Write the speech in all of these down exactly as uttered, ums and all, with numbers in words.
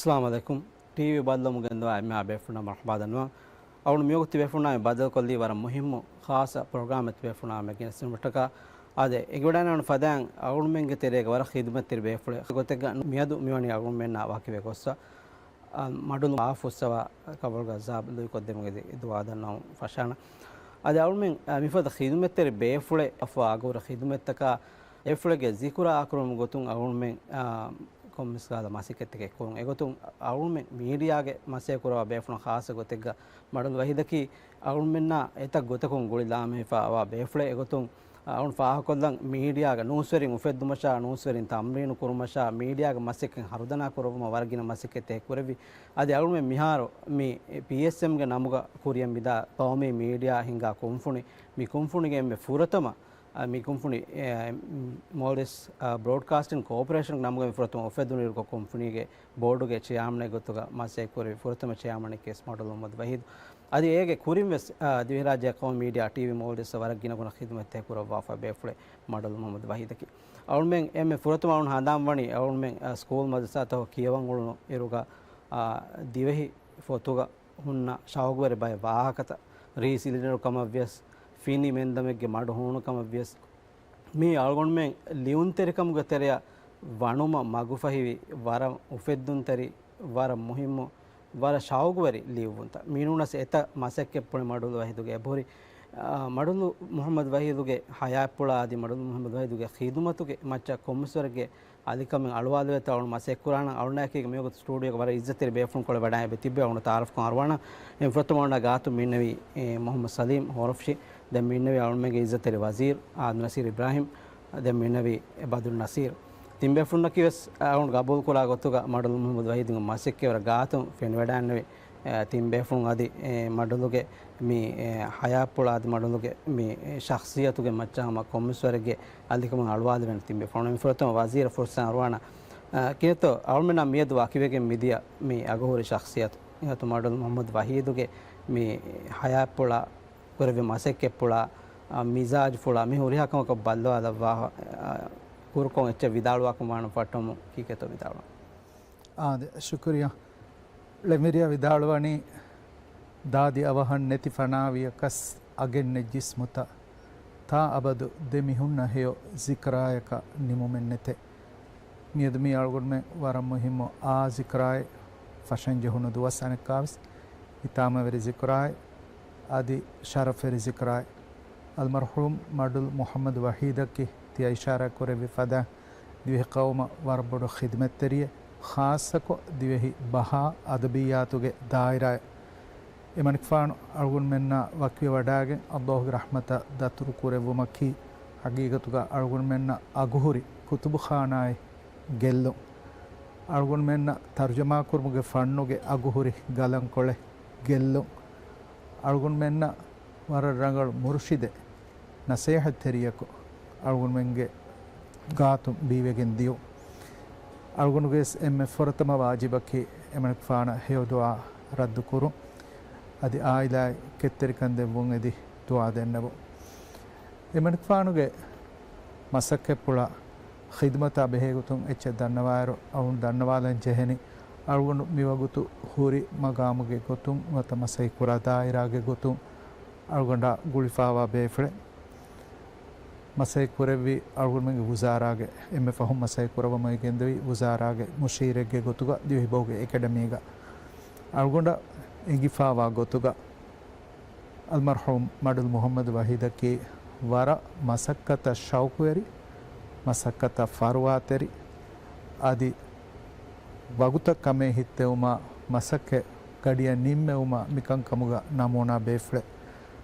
އައްސަލާމު ޢަލައިކުމް. ޓީވީ ބައްލަވަމުން ގެންދަވާ އެންމެހާ ބޭފުޅުންނަށް މަރުޙަބާ ދަންނަވަން. އަޅުގަނޑު މިވަގުތު ބޭފުޅުންނާ ބައްދަލުކޮށްލީ ވަރަށް މުހިއްމު ޚާއްޞަ ޕްރޮގްރާމެއް ބޭފުޅުންނާ މެދު ގެނެސްދިނުމަށްޓަކާ. އާދެ، އެނގިވަޑައިގަންނަވާނެ ފަދައިން އަޅުގަނޑުމެންގެ ތެރޭގަ ވަރަށް ޚިދުމަތްތެރި ބޭފުޅެއް ގޮތެއްގަ މިއަދު މިވަނީ އަޅުގަނޑުމެންނާ ވަކިވެ ގޮއްސަ، އާ، މަޑުލު އާ ފުއްސަވާ ކަބަޅުގަ ޒާބް ލުއިކޮށްދެމުގެ ދު-، ދުޢާ ދަންނަވަން ފަށާނަ. އަދި އަޅުމެން، އާ، މިފަދަ ޚިދުމަތްތެރި ބޭފުޅެއް އަފާ އަގުރަ ޚިދުމަތްތަކާ އެފުޅެގެ ޒިކުރާ ކުރުމުގެ ގޮތުން އަޅުމެން، އާ، ކޮންމެސް ކަހަލަ މަސައްކަތްތަކެއް ކުރުން. އެގޮތުން އަޅުމެން މީޑިއާގެ މަސައްކަތް ކުރަވާ ބޭފުޅުން ޚާއްޞަ ގޮތެއްގަ މަޑުލު ވަހީދަކީ އަޅުމެންނާ އެތައް ގޮތަކުން ގުޅިލާމެހިފާވާ ބޭފުޅެއް. އެގޮތުން އަޅުން ފާހަގަކޮށްލަން މީޑިއާގެ ނޫސްވެރިން އުފެއްދުމަށާ، ނޫސްވެރިން ތަމްރީނު ކުރުމަށާ، މީޑިއާގެ މަސައްކަތް ހަރުދަނާ ކުރެއްވުމަށް ވަރަށް ގިނަ މަސައްކަތްތަކެއް ކުރެއްވި. އަދި އަޅުމެން މިހާރު މި ޕީއެސްއެމްގެ ނަމުގަ ކުރިއަށް މިދާ ޤައުމީ މީޑިއާ ހިންގާ ކުންފުނި، މި ކުންފުނިގެ އެންމެ ފުރަތަމަ އަ، މި ކުންފުނި، އެ، މޯލްޑިވްސް، އަ، ބްރޯޑްކާސްޓިން ކޯޕަރޭޝަން ނަމުގައި ފުރަތަމަ އުފެއްދުނުއިރު ކުންފުނީގެ ބޯޑުގެ ޗެއާމަނެއް ގޮތުގަ މަސައްކަތް ކުރި ފުރަތަމަ ޗެއާމަނެކޭ މަޑުލު މުޙައްމަދު ވަހީދު. އަދި އޭގެ ކުރިން ވެސް، އަ، ދިވެހިރާއްޖެ ޤައުމީ މީޑިއާ ޓީވީ މޯލްޑިވްސް ވަރަށް ގިނަ ގުނަ ޚިދުމަތްތައް ކުރައްވާފަ ބޭފުޅެއް މަޑުލު މުޙައްމަދު ވަހީދަކީ. އަޅުމެން އެންމެ ފުރަތަމަ އަޅުން ހަނދާން ވަނީ އަޅުމެން، އަ، ސްކޫލް މަދްރަސާތަކު ކިޔަވަން އުޅުނު އިރުގަ، އަ، ދިވެހި ފޮތުގަ ހުންނަ ޝައުގުވެރި ބައެއް ވާހަކަތައް، ރީސިލިނިރު ކަމަށްވިޔަސް، ފިނި މެންދަމެއްގެ މަޑު ހޫނު ކަމަށްވިޔަސް، މީ އަޅުގަނޑުމެން ލިޔުންތެރިކަމުގެ ތެރެއަށް ވަނުމަށް މަގުފަހިވި، ވަރަށް އުފެއްދުންތެރި، ވަރަށް މުހިއްމު، ވަރަށް ޝައުގުވެރި ލިޔުއްވުންތައް. މިނޫނަސް އެތައް މަސައްކަތްޕުޅެއް މަޑުލު ވަހީދުގެ އެބަހުރި. އާ، މަޑުލު މުޙައްމަދު ވަހީދުގެ ހަޔާތްޕުޅާ އަދި މަޑުލު މުޙައްމަދު ވަހީދުގެ ޚިދުމަތުގެ މައްޗަށް ކޮންމެސްވަރެއްގެ އަލިކަމެއް އަޅުވާލެވޭތޯ އަޅުން މަސައްކަތް ކުރާނަން. އަޅުންނާއެކީގަ މިވަގުތު ސްޓޫޑިއޯގަ ވަރަށް އިއްޒަތްތެރި ބޭފުޅުންކޮޅެއް ވަޑައިގެން ތިއްބެވި. އަޅުން ތައާރަފްކޮށް އަރުވާނަން. އެންމެ ފުރަތަމަ އަޅުންނާ ގާތުން މިންނެވީ، އެ، މުޙައްމަދު ސަލީމް ހޯރަފުށި. ދެން މިންނެވީ އަޅުންމެންގެ އިއްޒަތްތެރި ވަޒީރު އާދަމް ނަސީރު އިބްރާހިމް. ދެން މިންނެވީ ބަދުރު ނަސީރު. ތިން ބޭފުޅުންނަކީ ވެސް އަޅުން ގަބޫލުކުރާ ގޮތުގަ މަޑުލު މުޙައްމަދު ވަހީދުގެ މަސައްކަތް ވަރަށް ގާތުން ފެނިވަޑައިގެންނެވި. އެ، ތިން ބޭފުޅުން އަދި، އެ، މަޑުލުގެ މި، އެ، ހަޔާތްޕުޅާ އަދި މަޑުލުގެ މި، އެ، ޝަޚްޞިއްޔަތުގެ މައްޗަށް ހަމަ ކޮންމެސްވަރެއްގެ އަލިކަމެއް އަޅުވާލެވޭނެ ތިން ބޭފުޅުން. މި ފުރަތަމަ ވަޒީރަށް ފުރުސަތު އަރުވާނަ. އަ، ކިހިނެއްތޯ އަޅުމެންނާ މިއަދު ވަކިވެގެން މިދިޔަ މި އަގުހުރި ޝަޚްޞިއްޔަތު، އިހަތު މަޑުލު މުޙައްމަދު ވަހީދުގެ މި ހަޔާތްޕުޅާ ކުރެއްވި މަސައްކަތްޕުޅާ، އަ، މިޒާޖުފުޅާ މި ހުރިހާ ކަމަކަށް ބައްލަވާލައްވާ، އަ، ކުރުކޮށް އެއްޗެއް ވިދާޅުވާކަމަށް ވާނަމަ ފައްޓަމު ކީކޭތޯ ވިދާޅުވާ. އާދެ، ޝުކުރިއްޔާ. ޅެންވެރިޔާ ވިދާޅުވަނީ، ދާދި އަވަހަށް ނެތި ފަނާވިޔަކަސް އަގެއް ނެތް ޖިސްމުތައް، ތާ އަބަދު ދެ މީހުންނަށް ހެޔޮ ޒިކްރާޔަކަށް ނިމުމެއް ނެތޭ. މިއަދު މީ އަޅުގަނޑުމެން ވަރަށް މުހިއްމު އާ ޒިކްރާއެއް ފަށަން ޖެހުނު ދުވަސް. އަނެއްކާވެސް ހިތާމަވެރި ޒިކްރާއެއް އަދި ޝަރަފްވެރި ޒިކްރާއެއް. އަލްމަރްޙޫމް މަޑުލް މުޙައްމަދު ވަޙީދަކީ ތިޔަ އިޝާރާތް ކުރެއްވި ފަދަ ދިވެހި ޤައުމަށް ވަރަށް ބޮޑު ޚިދުމަތްތެރިއެއް، ޚާއްޞަކޮށް ދިވެހި ބަހާ އަދަބިއްޔާތުގެ ދާއިރާއެއް. އެމަނިކުފާނު އަޅުގަނޑުމެންނާ ވަކިވެވަޑައިގެން އައްލާހުގެ ރަޙްމަތަށް ދަތުރު ކުރެއްވުމަކީ، ޙަޤީޤަތުގަ އަޅުގަނޑުމެންނަށް އަގުހުރި ކުތުބުޚާނާއެއް ގެއްލުން. އަޅުގަނޑުމެންނަށް ތަރުޖަމާކުރުމުގެ ފަންނުގެ އަގުހުރި ގަލަންކޮޅެއް ގެއްލުން. އަޅުގަނޑުމެންނަށް ވަރަށް ރަނގަޅު މުރުޝިދެއް، ނަސޭހަތްތެރިޔަކު އަޅުގަނޑުމެންގެ ގާތުން ބީވެގެން ދިޔުން. އަޅުގަނޑުގެ ވެސް އެންމެ ފުރަތަމަ ވާޖިބަކީ އެމަނިކުފާނަށް ހެޔޮ ދުޢާ ރައްދު ކުރުން، އަދި އާއިލާއަށް ކެތްތެރިކަން ދެއްވުން އެދި ދުޢާ ދެންނެވުން. އެމަނިކުފާނުގެ މަސައްކަތްޕުޅަށް ޚިދުމަތާ ބެހޭގޮތުން އެއްޗެއް ދަންނަވާއިރު، އަޅުން ދަންނަވާލަން ޖެހެނީ، އަޅުގަނޑު މިވަގުތު ހުރި މަގާމުގެ ގޮތުން ނުވަތަ މަސައްކަތްކުރާ ދާއިރާގެ ގޮތުން އަޅުގަނޑާ ގުޅިފާވާ ބޭފުޅެއް. މަސައްކަތް ކުރެއްވީ އަޅުގަނޑުމެންގެ ވުޒާރާގެ، އެންމެ ފަހުން މަސައްކަތް ކުރައްވަމުން ގެންދެވީ ވުޒާރާގެ މުޝީރެއްގެ ގޮތުގަ ދިވެހިބަހުގެ އެކަޑަމީގަ. އަޅުގަނޑަށް އެނގިފާވާ ގޮތުގަ، އަލްމަރްޙޫމް މަޑުލް މުޙައްމަދު ވަޙީދަކީ ވަރަށް މަސައްކަތަށް ޝައުޤުވެރި، މަސައްކަތަށް ފަރުވާތެރި، އަދި ވަގުތަށް ކަމޭ ހިއްތެވުމާ، މަސައްކަތް ގަޑިއަށް ނިންމެވުމާ މިކަންކަމުގަ ނަމޫނާ ބޭފުޅެއް.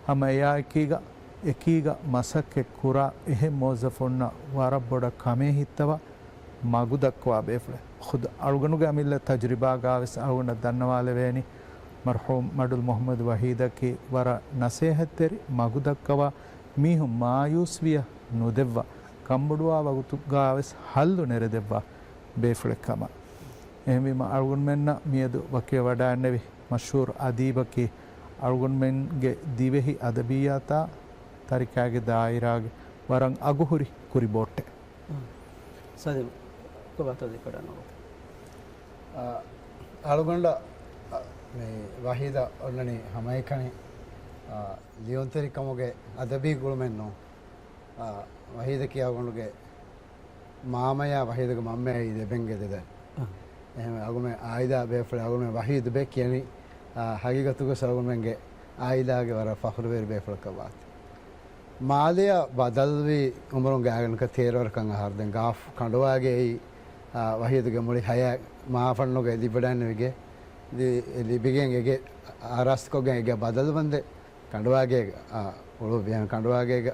ހަމަ އެއާއެކީގަ، އެކީގަ މަސައްކަތް ކުރާ އެހެން މުވައްޒަފުންނަށް ވަރަށް ބޮޑަށް ކަމޭ ހިއްތަވާ، މަގު ދައްކަވާ ބޭފުޅެއް. ޚުދު އަޅުގަނޑުގެ އަމިއްލަ ތަޖުރިބާގާވެސް އަޅުގަނޑަށް ދަންނަވާލެވޭނީ، މަރްޙޫމް މަޑުލް މުޙައްމަދު ވަޙީދަކީ ވަރަށް ނަސޭހަތްތެރި، މަގު ދައްކަވާ، މީހުން މާޔޫސްވިޔަ ނުދެއްވާ، ކަންބޮޑުވާ ވަގުތުގާވެސް ހައްލު ނެރެދެއްވާ ބޭފުޅެއް ކަމަށް. އެހެންވީމަ، އަޅުގަނޑުމެންނަށް މިއަދު ވަކިވެވަޑައިގެންނެވި މަޝްހޫރު އަދީބަކީ، އަޅުގަނޑުމެންގެ ދިވެހި އަދަބިއްޔާތާ ތަރިކާގެ ދާއިރާގެ ވަރަށް އަގުހުރި ކުރިބޯއްޓެއް. ސަލީމް، ކޮބާތޯ ދެކޮޑަށް ނުވަތަ؟ އާ، އަޅުގަނޑަށް، އަ، މި ވަހީދަށް އޮންނަނީ ހަމައެކަނި، އަ، ލިޔުންތެރިކަމުގެ އަދަބީ ގުޅުމެއް ނޫން. އަ، ވަހީދަކީ އަޅުގަނޑުގެ މާމަޔާ ވަހީދުގެ މަންމަޔާ ދެބެންގެ ދެދަ. އަ. އެހެން އަޅުގަނޑުމެން އާއިލާ ބޭފުޅެއް އަޅުގަނޑުމެން ވަހީދު ބެ ކިޔަނީ، އާ، ހަގީގަތުގަސް އަޅުގަނޑުމެންގެ އާއިލާގެ ވަރަށް ފަޚުރުވެރި ބޭފުޅަކަށް ވާތީ. މާލެއަށް ބަދަލުވީ އުމުރުން ގާތްގަނޑަކަށް ތޭރަ ވަރަކަށް އަހަރު. ދެން ގާފް ކަނޑުވާގެއި، އާ، ވަހީދުގެ މުޅި ހަޔާތް މާފަންނުގައި ލިބިވަޑައިގެން އެގޭ، ލި-، ލިބިގެން އެގޭ، އާރާސްތުކޮށްގެން އެގޭ ބަދަލުވަންދެން ކަނޑުވާގޭގަ، އާ، އުޅުއްވި ހަމަ ކަނޑުވާގޭގަ،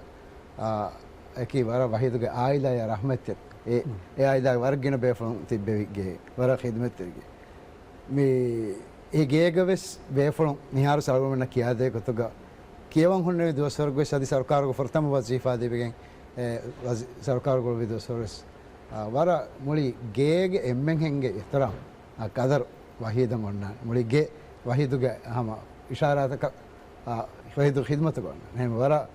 އާ، އެކީ ވަރަށް ވަހީދުގެ އާއިލާއަށް ރަޙްމަތްތެރި. އެ، މް. އެ އާއިލާގެ ވަރަށް ގިނަ ބޭފުޅުން ތިއްބެވި ގޭ، ވަރަށް ޚިދުމަތްތެރި ގޭ. މި، އެ ގޭގަ ވެސް ބޭފުޅުން މިހާރު ސަރުގުނަ ކިޔާދޭ ގޮތުގަ ކިޔަވަން ހުންނެވި ދުވަސްވަރުގަ ވެސް އަދި ސަރުކާރުގެ ފުރަތަމަ ވަޒީފާ ލިބިގެން، އެ، ވަޒީ-، ސަރުކާރު ގުޅުވި ދުވަސްވަރު ވެސް، އާ، ވަރަށް މުޅި ގޭގެ އެންމެންހެންގެ އިޙްތިރާމް، އާ، ޤަދަރު ވަހީދަށް އޮންނާނެ. މުޅި ގެ ވަހީދުގެ ހަމަ އިޝާރާތަކަށް، އާ، ވަހީދު ޚިދުމަތުގަ އޮންނާނެ. އެހެން ވަރަށް،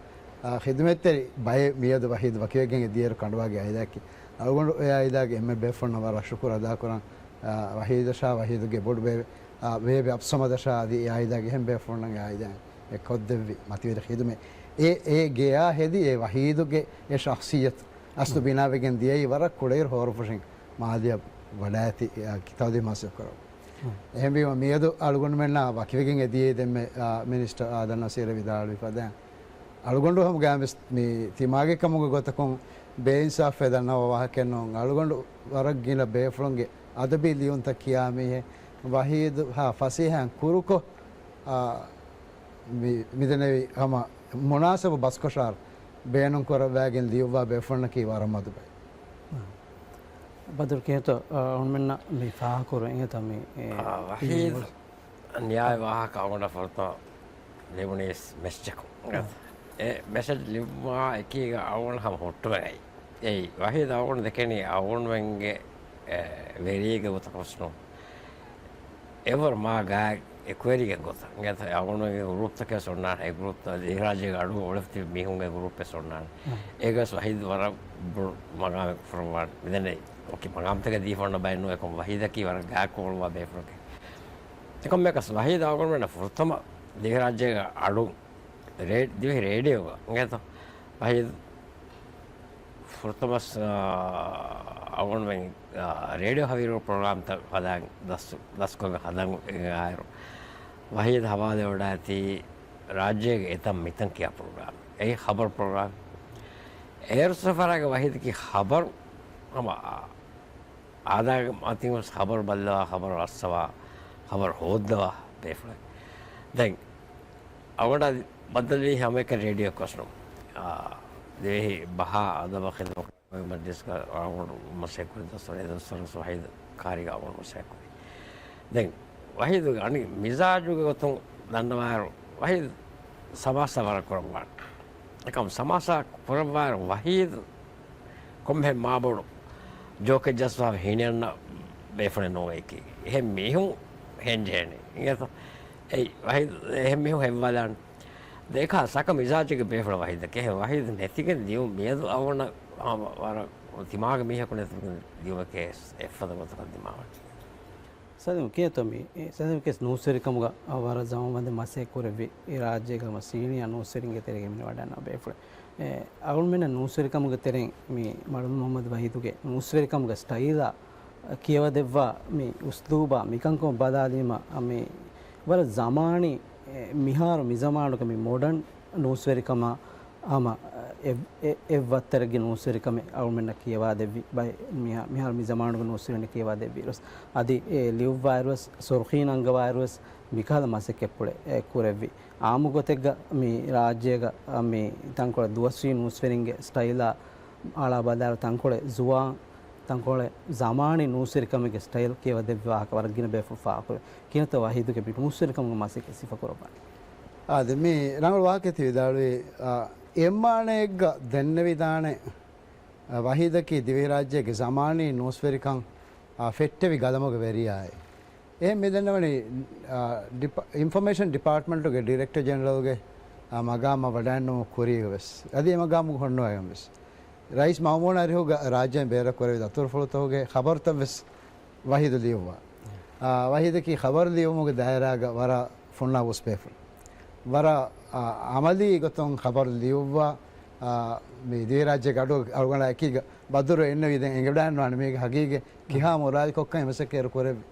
އާ، ޚިދުމަތްތެރި ބައެއް މިއަދު ވަހީދު ވަކިވެގެން އެދިޔައިރު ކަނޑުވާގެ އާއިލާއަކީ. އަޅުގަނޑު އެ އާއިލާގެ އެންމެ ބޭފުޅުންނަށް ވަރަށް ޝުކުރު އަދާކުރަން، އާ، ވަހީދަށާ ވަހީދުގެ ބޮޑު ބޭބެ، އާ، ބޭބެ އަބްސަމަދަށާ އަދި އެ އާއިލާގެ އެހެން ބޭފުޅުންނަށް އެ އާއިލާ އެ ކޮށްދެއްވި މަތިވެރި ޚިދުމަތް. އެ، އެ ގެޔާ ހެދި އެ ވަހީދުގެ އެ ޝަޚްޞިއްޔަތު އަސްލު މް. ބިނާވެގެން ދިޔައީ ވަރަށް ކުޑައިރު ހޯރަފުށިން މާލެއަށް ވަޑައިގަތީ، އާ، ތައުލީމް ހާސިލް ކުރަމުން. މް. އެހެންވީމަ މިއަދު އަޅުގަނޑުމެންނާ ވަކިވެގެން އެދިޔައީ ދެންމެ، އާ، މިނިސްޓަރ އާދަން ނަސީރަށް ވިދާޅުވި ފަދައިން. އަޅުގަނޑު ހަމަ ގާތްގަނޑަކަށް ވެސް މި ތިމާގެ ކަމުގެ ގޮތަކުން ބޭއިންސާފެއް ދަންނަވާ ވާހަކައެއް ނޫން. އަޅުގަނޑު ވަރަށް ގިނަ ބޭފުޅުންގެ އަދަބީ ލިޔުންތައް ކިޔާ މީހެއް ވަހީދު ހާ ފަސޭހައިން ކުރުކޮށް، އާ، މި-، މިދެންނެވި ހަމަ މުނާސަބު ބަސްކޮށާރު ބޭނުން ކުރައްވާގެން ލިޔުއްވާ ބޭފުޅުންނަކީ ވަރަށް މަދު ބައެއް. ބަދުރު ކިހިނެއްތޯ، އަ، އަޅުމެންނަށް މި ފާހަގަކުރުން އިނގޭތޯ މި، އެ، އާ، ވަހީދު ނިޔާވި ވާހަކަ އަޅުގަނޑަށް ފުރަތަމަ ލިބުނީސް މެސެޖަކުން. އާ. އެ މެސެޖް ލިބުމާ އެކީގަ އަޅުގަނޑު ހަމަ ހުއްޓުވެގަތް. އެއީ ވަހީދު އަޅުގަނޑު ދެކެނީ އަޅުގަނޑުމެންގެ، އެ، ވެރިއެއްގެ ގޮތަކަށް ނޫން. އެވަރު މާ ގާތް އެކުވެރިގެ ގޮތަށް. އެނގޭތަ؟ އަޅުގަނޑުމެންގެ ގްރޫޕްތަކެއް ވެސް އޮންނާނެ. އެ ގްރޫޕްތައް ދިވެހިރާއްޖޭގެ އަޑު އޮޅެފަ ތިބި މީހުންގެ ގްރޫޕެއް ވެސް އޮންނާނެ. އާ. އޭގަސް ވަހީދު ވަރަށް ބޮޑު މަގާމެއް ކުރައްވާނެ. މިދެންނެވި އޮކި މަގާމްތަކެއް ދީފަ އޮންނަ ބައެއް ނޫން. އެކަމް ވަހީދަކީ ވަރަށް ގާތް ކުރައްވާ ބޭފުޅެކޭ. އެކަމް އެކަސް ވަހީދު އަޅުގަނޑުމެންނަށް ފުރަތަމަ ދިވެހިރާއްޖޭގެ އަޑު ރޭ-، ދިވެހި ރޭޑިއޯގަ އިނގޭތޯ ވަހީދު ފުރަތަމަސް، އާ، އަޅުގަނޑުމެން، އާ، ރޭޑިއޯ ހަވީރު ޕްރޮގްރާމްތައް ހަދާ ދަސް-، ދަސްކޮށްގެން ހަދަން އިނގާއިރު، ވަހީދު ހަވާލުވެވަޑައިގަތީ ރާއްޖޭގެ އެތަން މިތަން ކިޔާ ޕްރޮގްރާމް. އެއީ ޚަބަރު ޕްރޮގްރާމް. އޭރު ސަފަރާގެ ވަހީދަކީ ޚަބަރު ހަމަ އާ، އާދައިގެ މަތިން ވެސް ޚަބަރު ބައްލަވާ، ޚަބަރު ރައްސަވާ، ޚަބަރު ހޯއްދަވާ ބޭފުޅެއް. ދެން އަޅުގަނޑަށް ބައްދަލުވީ ހަމައެކަނި ރޭޑިއޯއަކަށް ނޫން. އާ، ދިވެހި ބަހާ އަދަބާ ޚިދުމަތް މަޖްލިސްގަ އަޅުގަނޑު މަސައްކަތް ކުރި ދުވަސްވަރު، އެ ދުވަސްވަރު ވެސް ވަހީދު ކާރީގަ އަޅުގަނޑު މަސައްކަތް ކުރި. ދެން ވަހީދުގެ އަނެއް މިޒާޖުގެ ގޮތުން ދަންނަވާއިރު، ވަހީދު ސަމާސާ ވަރަށް ކުރައްވާނެ. އެކަމް ސަމާސާ ކުރައްވާއިރު ވަހީދު ކޮންމެހެން މާބޮޑު ޖޯކެއް ޖައްސަވާ ހިނިއަންނަ ބޭފުޅެއް ނޫން އެކީ. އެހެން މީހުން ހެން ޖެހޭނެ. އިނގޭތަ؟ އެއީ ވަހީދު އެހެން މީހުން ހެންވާލާނެ. ދެކާ ސަކަ މިޒާޖުގެ ބޭފުޅެއް ވަހީދަކީ. އެހެން ވަހީދު ނެތިގެން ދިޔުން މިއަދު އަޅުގަނޑަށް ހަމަ ވަރަށް ތިމާގެ މީހަކު ނެތިގެން ދިޔުމެކޭ އެއްފަދަ ގޮތަކަށް ދިމާވަނީ. ސަލީމް ކިޔޭތޯ މި، އެ، ސަލީމް ކިޔަސް ނޫސްވެރިކަމުގަ، އަ، ވަރަށް ޒަމާން ވަންދެން މަސައްކަތް ކުރެއްވި އެ ރާއްޖޭގަ ހަމަ ސީނިއާ ނޫސްވެރިންގެ ތެރޭގަ މި ވަޑައިގަންނަވާ ބޭފުޅެއް. އެ، އަޅުމެންނަށް ނޫސްވެރިކަމުގެ ތެރެއިން މި މަޑުލު މުހައްމަދު ވަހީދުގެ ނޫސްވެރިކަމުގެ ސްޓައިލާ ކިޔަވަދެއްވާ މި އުސްލޫބާ މިކަންކަމަށް ބަލާލީމަ، މި ވަރަށް ޒަމާނީ، އެ، މިހާރު މި ޒަމާނުގެ މި މޮޑަން ނޫސްވެރިކަމާ ހަމަ އެ-، އެ-، އެއްވައްތަރެއްގެ ނޫސްވެރިކަމެއް އަޅުމެންނަށް ކިޔަވާދެއްވި ބައެއް މިހާ-، މިހާރު މި ޒަމާނުގެ ނޫސްވެރިންނަށް ކިޔަވާދެއްވިއިރުވެސް، އަދި އެ ލިޔުއްވާއިރުވެސް، ސުރުޚީން އަންގަވާއިރުވެސް މިކަހަލަ މަސައްކަތްޕުޅެއް އެ ކުރެއްވި. އާއްމު ގޮތެއްގަ މި ރާއްޖޭގަ މި ތަންކޮޅެއް ދުވަސްވީ ނޫސްވެރިންގެ ސްޓައިލާ އަޅާ ބަލާއިރު ތަންކޮޅެއް ޒުވާން، ތަންކޮޅެއް ޒަމާނީ ނޫސްވެރިކަމެއްގެ ސްޓައިލް ކިޔަވަދެއްވި ވާހަކަ ވަރަށް ގިނަ ބޭފުޅުން ފާހަގަކުރޭ. ކިހިނެއްތޯ ވަހީދުގެ މި ނޫސްވެރިކަމުގެ މަސައްކަތް ސިފަކުރައްވާނީ؟ އާދެ، މި ރަނގަޅު ވާހަކައެއް ތި ވިދާޅުވީ، އާ، އެއްމާނައެއްގަ ދެންނެވިދާނެ، އާ، ވަހީދަކީ ދިވެހިރާއްޖޭގެ ޒަމާނީ ނޫސްވެރިކަން، އާ، ފެއްޓެވި ގަލަމުގެ ވެރިޔާއޭ. އެހެން މިދެންނެވަނީ، އާ، ޑިޕާ-، އިންފޮމޭޝަން ޑިޕާޓްމަންޓުގެ ޑިރެކްޓަރ ޖެނެރަލްގެ، އާ، މަގާމަށް ވަޑައިންނެވުމުގެ ކުރީގަ ވެސް، އަދި އެ މަގާމުގަ ހުންނަވައިގެން ވެސް. ރައީސް މައުމޫން އަރިހުގަ ރާއްޖޭން ބޭރަށް ކުރެވި ދަތުރުފުޅުތަކުގެ ޚަބަރުތައް ވެސް ވަހީދު ލިޔުއްވާ. ވަހީދަކީ ޚަބަރު ލިޔުމުގެ ދާއިރާގަ ވަރަށް ފުންނާ އުސް ބޭފުޅެއް. ވަރަށް، އާ، އަމަލީ ގޮތުން ޚަބަރު ލިޔުއްވާ، އާ، މި ދިވެހިރާއްޖޭގެ އަޑު އަޅުގަނޑާ އެކީގަ ބަދުރު އެންނެވި ދެން އެނގިވަޑައިގަންނަވާނެ މީގެ ހަގީގަތް ކިހާ މުރާދަކޮށްކަން އެ މަސައްކަތް ކުރެއްވި.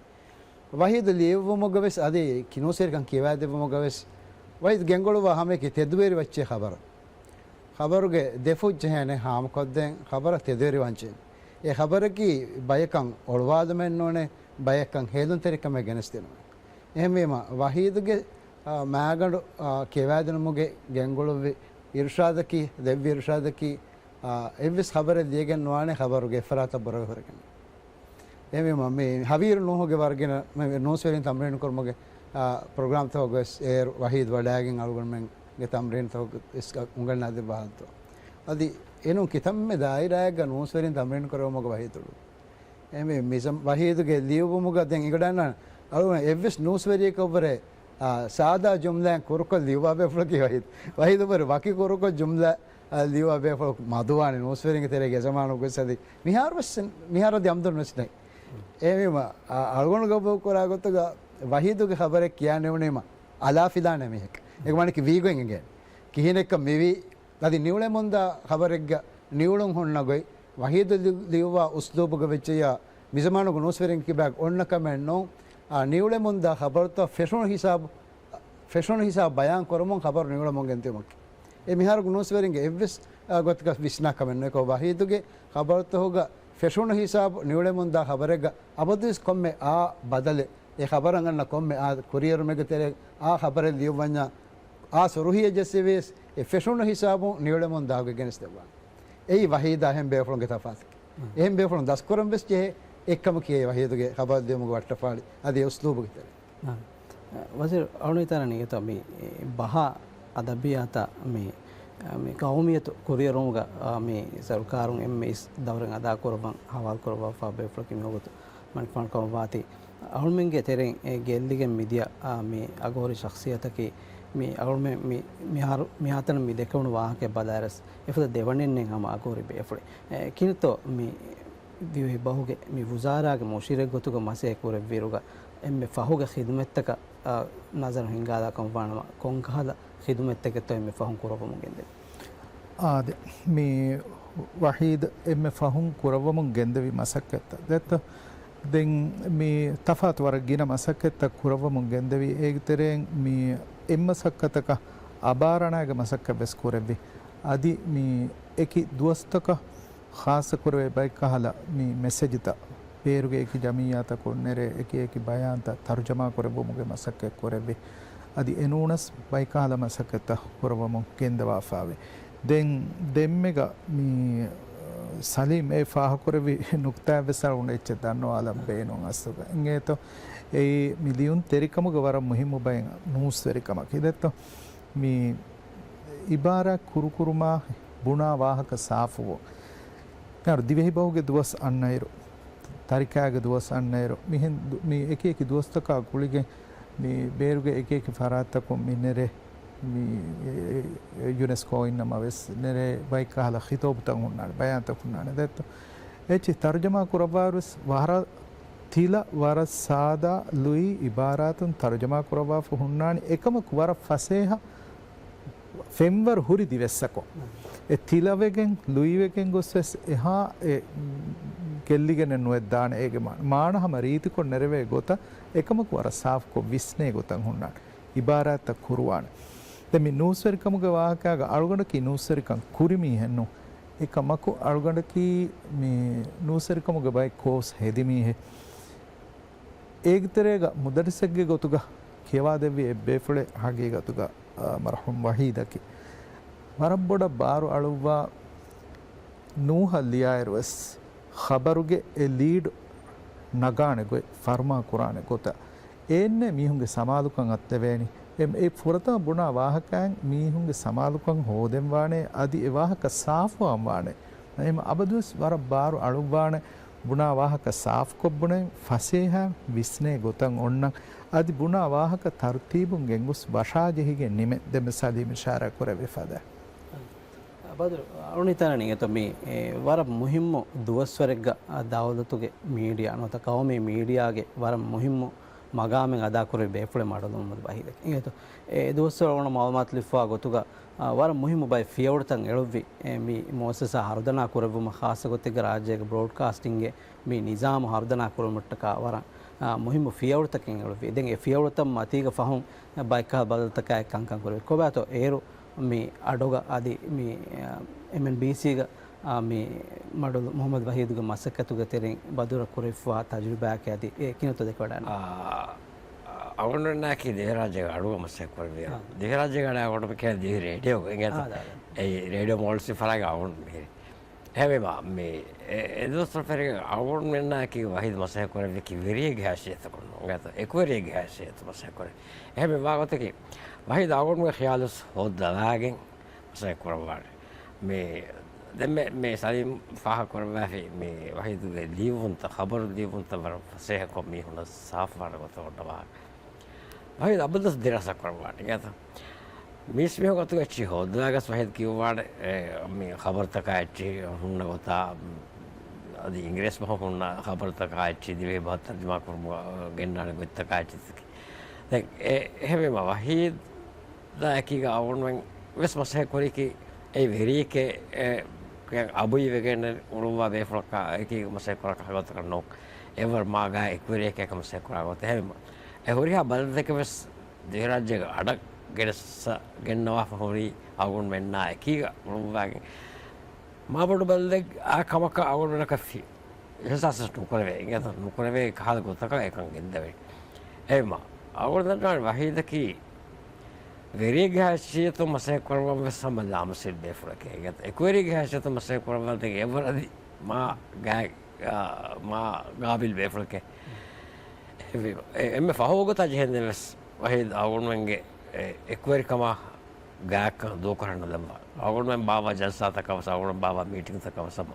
ވަހީދު ލިޔުއްވުމުގަ ވެސް އަދި ކި ނޫސްވެރިކަން ކިޔަވައިދެއްވުމުގަ ވެސް ވަހީދު ގެންގުޅުއްވާ ހަމައަކީ ތެދުވެރި ވައްޗޭ ޚަބަރު. ޚަބަރުގެ ދެފުށް ޖެހޭނެ ހާމަކޮށްދޭން ޚަބަރަށް ތެދުވެރިވާންޖެހޭނެ. އެ ޚަބަރަކީ ބަޔަކަށް އޮޅުވާލުމެއް ނޫނޭ، ބަޔަކަށް ހޭލުންތެރިކަމެއް ގެނެސްދިނުމެއް. އެހެންވީމަ، ވަހީދުގެ، އާ، މާގަނޑު، އާ، ކިޔަވާދިނުމުގެ ގެންގުޅުއްވި އިރުޝާދަކީ، ދެއްވި އިރުޝާދަކީ، އާ، އެއްވެސް ޚަބަރެއް ލިޔެގެން ނުވާނެ ޚަބަރުގެ އެއްފަރާތަށް ބުރަވެ ހުރެގެން. އެހެންވީމަ، މި ހަވީރު ނޫހުގެ ވަރުގިނަ މި ނޫސްވެރިން ތަމްރީނު ކުރުމުގެ، އާ، ޕްރޮގްރާމްތަކުގަ ވެސް އޭރު ވަހީދު ވަޑައިގެން އަޅުގަނޑުމެންގެ ތަމްރީނުތަކުގަ ވެސް އުނގަންނާދެއްވާ ހާލަތު. އަދި އެނޫން ކިތަންމެ ދާއިރާއެއްގަ ނޫސްވެރިން ތަމްރީނު ކުރެވުމުގަ ވަހީދު އެ މި މިޒަމް ވަހީދުގެ ލިޔުއްވުމުގަ ދެން އެނގިވަޑައިގަންނަވާނެ އަޅުގަނޑު އެއްވެސް ނޫސްވެރިއެއްގެ އެއްވެސް، އާ، ސާދާ ޖުމްލައެއް ކުރުކޮށް ލިޔުއްވާ ބޭފުޅަކީ ވަހީދު. ވަހީދު އެއްވެސް ވަކި ކުރުކޮށް ޖުމްލަ، އާ، ލިޔުއްވާ ބޭފުޅަކު މަދުވާނެ ނޫސްވެރިންގެ ތެރޭގަ އެ ޒަމާނުގަ ވެސް އަދި މިހާރު ވެސް، މިހާރު އަދި އަމްދުން ވެސް ނެތް. އެހެންވީމަ، އާ، އަޅުގަނޑު ގަބޫލު ކުރާ ގޮތުގަ ވަހީދުގެ ޚަބަރެއް ކިޔާ ނިމުނީމަ އަލާފިލާނެ މީހެއް. އެކަމަކީ ވީގޮތް އެނގޭނެ. ކިހިނެއްކަން މިވީ އަދި ނިއުޅެމުންދާ ޚަބަރެއްގަ ނިއުޅުން ހުންނަ ގޮތް، ވަހީދު ލި-، ލިޔުއްވާ އުސްލޫބުގަ ވެއްޖެޔާ، މިޒަމާނުގެ ނޫސްވެރިން ކިބާގަ އޮންނަ ކަމެއް ނޫން. އާ، ނިއުޅެމުންދާ ޚަބަރުތައް ފެށުނު ހިސާބު، ފެށުނު ހިސާބު ބަޔާން ކުރަމުން ޚަބަރު ނިއުޅެމުން ގެންދިއުމަކީ. އެ މިހާރުގެ ނޫސްވެރިންގެ އެއްވެސް، އާ، ގޮތަކަށް ވިސްނާ ކަމެއް ނުވޭ. ވަހީދުގެ ޚަބަރުތަކުގަ ފެށުނު ހިސާބު ނިއުޅެމުންދާ ޚަބަރެއްގަ އަބަދުވެސް ކޮންމެ އާ ބަދަލެއް، އެ ޚަބަރަށް އަންނަ ކޮންމެ އާ ކުރިއެރުމެއްގެ ތެރޭ އާ ޚަބަރެއް ލިޔުއްވަންޏާ، އާ ސުރުހީއެއް ޖެއްސެވިޔަސް އެ ފެށުނު ހިސާބުން ނިއުޅެމުން ދާގޮތް ގެނެސްދެއްވާނެ. އެއީ ވަހީދާ އެހެން ބޭފުޅުންގެ ތަފާތަކީ. އެހެން ބޭފުޅުން ދަސްކުރަން ވެސް ޖެހޭ އެއްކަމަކީ އެ ވަހީދުގެ ޚަބަރު ލިޔުމުގެ ވައްޓަފާޅި އަދި އެ އުސްލޫބުގެ ތެރޭ. އާ. ވަޒީރު، އަޅުގަނޑު ހިތަން ނިންގިތޯ މި ބަހާ އަދަބިއްޔާތަށް މި، މި ޤައުމިއްޔަތު ކުރިއެރުމުގަ، އާ، މި ސަރުކާރުން އެންމެ އިސް ދައުރެއް އަދާކުރައްވަން ހަވާލުކުރައްވާފާ ބޭފުޅަކީ މިވަގުތު މަނިކުފާނު ކަމަށްވާތީ، އަޅުމެންގެ ތެރެއިން އެ ގެއްލިގެން މިދިޔަ، އާ، މި އަގުހުރި ޝަޚްޞިއްޔަތަކީ މި އަޅުމެން މި މިހާރު މިހާތަނަށް މި ދެކެވުނު ވާހަކައެއް ބަލާއިރުވެސް އެފަދަ ދެވަނެއް ނެތް ހަމަ އަގުހުރި ބޭފުޅެއް. އެ، ކިނުތޯ މި ދިވެހި ބަހުގެ މި ވުޒާރާގެ މުޝިއްރެއް ގޮތުގަ މަސައްކަތް ކުރެއްވިއިރުގަ އެންމެ ފަހުގެ ޚިދުމަތްތަކަށް، އާ، ނަޒަރު ހިންގާލާ ކަމަށްވާނަމަ، ކޮންކަހަލަ ޚިދުމަތްތަކެއްތޯ އެންމެ ފަހުން ކުރައްވަމުން ގެންދެވީ؟ އާދެ، މި ވަޙީދު އެންމެ ފަހުން ކުރައްވަމުން ގެންދެވި މަސައްކަތްތައް ދެއްތޯ؟ ދެން މި ތަފާތު ވަރަށް ގިނަ މަސައްކަތްތައް ކުރައްވަމުން ގެންދެވި. އޭގެ ތެރެއިން މި އެއްމަސައްކަތަކަށް އަބާރަނާގެ މަސައްކަތް ވެސް ކުރެއްވި. އަދި މި އެކި ދުވަސްތަކަށް ޚާއްޞަކުރެވޭ ބައެއްކަހަލަ މި މެސެޖުތައް ބޭރުގެ އެކި ޖަމިއްޔާތަކުން ނެރެ، އެކި އެކި ބަޔާންތައް ތަރުޖަމާ ކުރެއްވުމުގެ މަސައްކަތް ކުރެއްވި. އަދި އެނޫނަސް ބައެއްކަހަލަ މަސައްކަތްތައް ކުރައްވަމުން ގެންދަވާފާވޭ. ދެން ދެންމެގަ މި، ސަލީމް އެ ފާހަގަކުރެއްވި ނުކުތާއެއް ވެސް އަޅުގަނޑު އެއްޗެއް ދަންނަވާލަން ބޭނުން އަސްލުގަ. އެނގޭތޯ؟ އެއީ މި ލިޔުންތެރިކަމުގެ ވަރަށް މުހިއްމު ބައެއް ނޫސްވެރިކަމަކީ ދެއްތޯ؟ މި އިބާރާތް ކުރުކުރުމާ ބުނާ ވާހަކަ ސާފުވުން. މިހާރު ދިވެހިބަހުގެ ދުވަސް އަންނައިރު، ތަރިކާގެ ދުވަސް އަންނައިރު، މިހެން ދު-، މި އެކި އެކި ދުވަސްތަކާ ގުޅިގެން މި ބޭރުގެ އެކި އެކި ފަރާތްތަކުން މި ނެރެ، މި ޔުނެސްކޯ އިންނަމަވެސް ނެރެ ބައެއްކަހަލަ ޚިޠާބުތައް ހުންނާނެ، ބަޔާންތައް ހުންނާނެ ދެއްތޯ؟ އެއްޗެއް ތަރުޖަމާ ކުރައްވާއިރުވެސް ވަރަށް ތިލަ ވަރަށް ސާދާ ލުއި އިބާރާތުން ތަރުޖަމާ ކުރައްވާފަ ހުންނާނެ. އެކަމަކު ވަރަށް ފަސޭހަ ފެންވަރު ހުރި ދިވެއްސަކުން. އެ ތިލަވެގެން، ލުއިވެގެން ގޮސްވެސް އެހާ އެ ގެއްލިގެނެއް ނުވެއްދާނެ އޭގެ މާ-، މާނަ ހަމަ ރީތިކޮށް ނެރެވޭ ގޮތަށް އެކަމަކު ވަރަށް ސާފުކޮށް ވިސްނޭ ގޮތަށް ހުންނާނެ. އިބާރާތްތައް ކުރުވާނެ. ދެން މި ނޫސްވެރިކަމުގެ ވާހަކާގަ އަޅުގަނޑަކީ ނޫސްވެރިކަން ކުރި މީހެއްނު. އެކަމަކު އަޅުގަނޑަކީ މި ނޫސްވެރިކަމުގެ ބައެއް ކޯސް ހެދި މީހެއް. އޭގެ ތެރޭގަ މުދައްރިސެއްގެ ގޮތުގަ ކިޔަވާދެއްވި އެއްބޭފުޅެއް ހަގީގަތުގަ، އާ، މަރުޙޫމް ވަޙީދަކީ. ވަރަށް ބޮޑަށް ބާރު އަޅުއްވާ ނޫހަށް ލިޔާއިރުވެސް ޚަބަރުގެ އެ ލީޑް ނަގާނެ ގޮތް، ފަރުމާ ކުރާނެ ގޮތަށް އެންމެ މީހުންގެ ސަމާލުކަން އަތްދެވޭނީ. އެ، އެ ފުރަތަމަ ބުނާ ވާހަކައިން މީހުންގެ ސަމާލުކަން ހޯދެންވާނެ، އަދި އެ ވާހަކަ ސާފުވާން ވާނެ. އެހެން އަބަދުވެސް ވަރަށް ބާރު އަޅުއްވާނެ ބުނާ ވާހަކަ ސާފުކޮށް ބުނެ، ފަސޭހަ ވިސްނޭ ގޮތަށް އޮންނަން، އަދި ބުނާ ވާހަކަ ތަރުތީބުން ގެންގޮސް ވަށާޖެހިގެން ނިމެ. ދެންމެ ސަލީމް އިޝާރާތް ކުރެއްވި ފަދަ. ބަދުރު، އަޅުނިތާނަނީ އެތަ މި، އެ، ވަރަށް މުހިއްމު ދުވަސްވަރެއްގަ، އަ، ދައުލަތުގެ މީޑިއާ ނުވަތަ ޤައުމީ މީޑިއާގެ ވަރަށް މުހިއްމު މަގާމެއް އަދާކުރެއްވި ބޭފުޅެއް މަޑުލު މުހައްމަދު ވަހީދަކީ. އިނގޭތޯ، އެ ދުވަސްވަރު އަޅުގަނޑު މައުލޫމާތު ލިބިފައިވާ ގޮތުގަ، އަ، ވަރަށް މުހިއްމު ބައެއް ފިޔަވަޅުތައް އެޅުއްވި، އެ، މި މުއައްސަސާ ހަރުދަނާ ކުރެއްވުމަށް ޚާއްޞަ ގޮތެއްގަ ރާއްޖޭގެ ބްރޯޑްކާސްޓިންގެ މި ނިޒާމު ހަރުދަނާ ކުރުމަށްޓަކާ ވަރަށް، އާ، މުހިއްމު ފިޔަވަޅުތަކެއް އެޅުއްވި. ދެން އެ ފިޔަވަޅުތައް މަތީގަ ފަހުން ބައެއްކަހަލަ ބަދަލުތަކާއި ކަންކަން ކުރެވި. ކޮބާތޯ އޭރު މި އަޑޮގަ އަދި މި، އާ، އެމްއެންބީސީގަ، އާ، މި މަޑުލު މުހައްމަދު ވަހީދުގެ މަސައްކަތުގެ ތެރެއިން ބަދުރަށް ކުރެވިފައިވާ ތަޖުރިބާއަކީ އަދި އެ ކިހިނެއްތޯ ދެކެވަޑައިގަންނަވާ؟ އާ، އަޅުގަނޑުމެންނާއެކީ ދިވެހިރާއްޖޭގަ އަޑުގަ މަސައްކަތް ކުރެއްވި. އާ. ދިވެހިރާއްޖޭގަ އަޑު އަޅުގަނޑު މި ކިޔާ ދިވެހި ރޭޑިއޯ އިނގޭތަ؟ އާ، އާ. އެ ރޭޑިއޯ މޯލްސް ފަރާގަ އަޅުގަނޑު މިހިރީ. އެހެންވީމަ، މި އެ، އެ ދުވަސްވަރު ފެރިގެން އަޅުގަނޑުމެންނާއެކީ ވަހީދު މަސައްކަތް ކުރެއްވިއްޔާ ވެރިއެއްގެ ހައިސިއްޔަތުގަ ނޫން. އެކުވެރިއެއްގެ ހައިސިއްޔަތު މަސައްކަތް ކުރެއްވި. އެހެންވެ ވާގޮތަކީ ވަހީދު އަޅުގަނޑުގެ ޚިޔާލުވެސް ހޯއްދަވާގެން މަސައްކަތް ކުރައްވާނެ. މި ދެންމެ މި ސަލީމް ފާހަގަ ކުރައްވާފި މި ވަހީދުގެ ލިޔުއްވުންތައް، ޚަބަރު ލިޔުއްވުންތައް ވަރަށް ފަސޭހަކޮށް މީހުނަށް ސާފުވާނެ ގޮތަށް އޮންނަ ވާހަކަ. ވަހީދު އަބަދުވެސް ދިރާސާ ކުރައްވާނެ. އިނގޭތަ؟ މީސްމީހުން ގޮތުގަ އެއްޗެހި ހޯއްދަވާގަސް ވަހީދު ކިޔުއްވާނެ، އެ، މި ޚަބަރުތަކާ އެއްޗެހި ހުންނަ ގޮތާ، އަދި އިނގިރޭސި ބަހުން ހުންނަ ޚަބަރުތަކާ އެއްޗެހި ދިވެހި ބަހަށް ތަރުޖަމާ ކުރުމުގަ ގެންނާނެ ގޮތްތަކާ އެއްޗެހި. ދެން އެ، އެހެންވީމަ ވަހީދާ އެކީގަ އަޅުގަނޑުމެން ވެސް މަސައްކަތް ކުރީކީ އެ ވެރިއެކޭ، އެ، އަބުއިވެގެން އުޅުއްވާ ބޭފުޅަކާ އެކީ މަސައްކަތް ކުރާ ކަހަލަ ގޮތަކަށް ނޫން. އެވަރު މާ ގާތް އެކުވެރިއެކޭ މަސައްކަތް ކުރާ ގޮތެއް. އެހެންވީމަ އެ ހުރިހާ ބަދަލުތަކެއް ވެސް ދިވެހިރާއްޖޭގަ އަޑަށް ގެނެސް، ގެންނަވާފަ ހުރީ އަޅުގަނޑުމެންނާ އެކީގަ އުޅުއްވާގެން. މާބޮޑު ބަދަލެއް އާ ކަމަކަށް އަޅުގަނޑުމެންނަކަށް ފި-، އިހްސާސް ނުކުރެވޭ. އިނގޭތަ؟ ނުކުރެވޭ ކަހަލަ ގޮތަކަށް އެކަން ގެންދަވޭ. އެހެންވީމަ އަޅުގަނޑު ދަންނަވާނެ ވަހީދަކީ ވެރިއެއްގެ ހައިސިއްޔަތުން މަސައްކަތް ކުރައްވަން ވެސް ހަމަ ލާމަސައްކަތް ބޭފުޅެކޭ. އެކުވެރިއެއްގެ ހައިސިއްޔަތުން މަސައްކަތް ކުރައްވަން ދެން އެވަރަށް އަދި މާ ގާތް، އާ، މާ ގާބިލް ބޭފުޅެކޭ. އެ، އެންމެ ފަހު ގޮތަށް ޖެހެންދެން ވެސް ވަހީދު އަޅުގަނޑުމެންގެ އެ، އެކުވެރިކަމާ ގާތްކަން ދޫކުރަން ނުދެއްވާ. އަޅުގަނޑުމެން ބާއްވާ ޖަލްސާތަކަށް ވެސް، އަޅުގަނޑުމެން ބާއްވާ މީޓިންތަކަށް ވެސް ހަމަ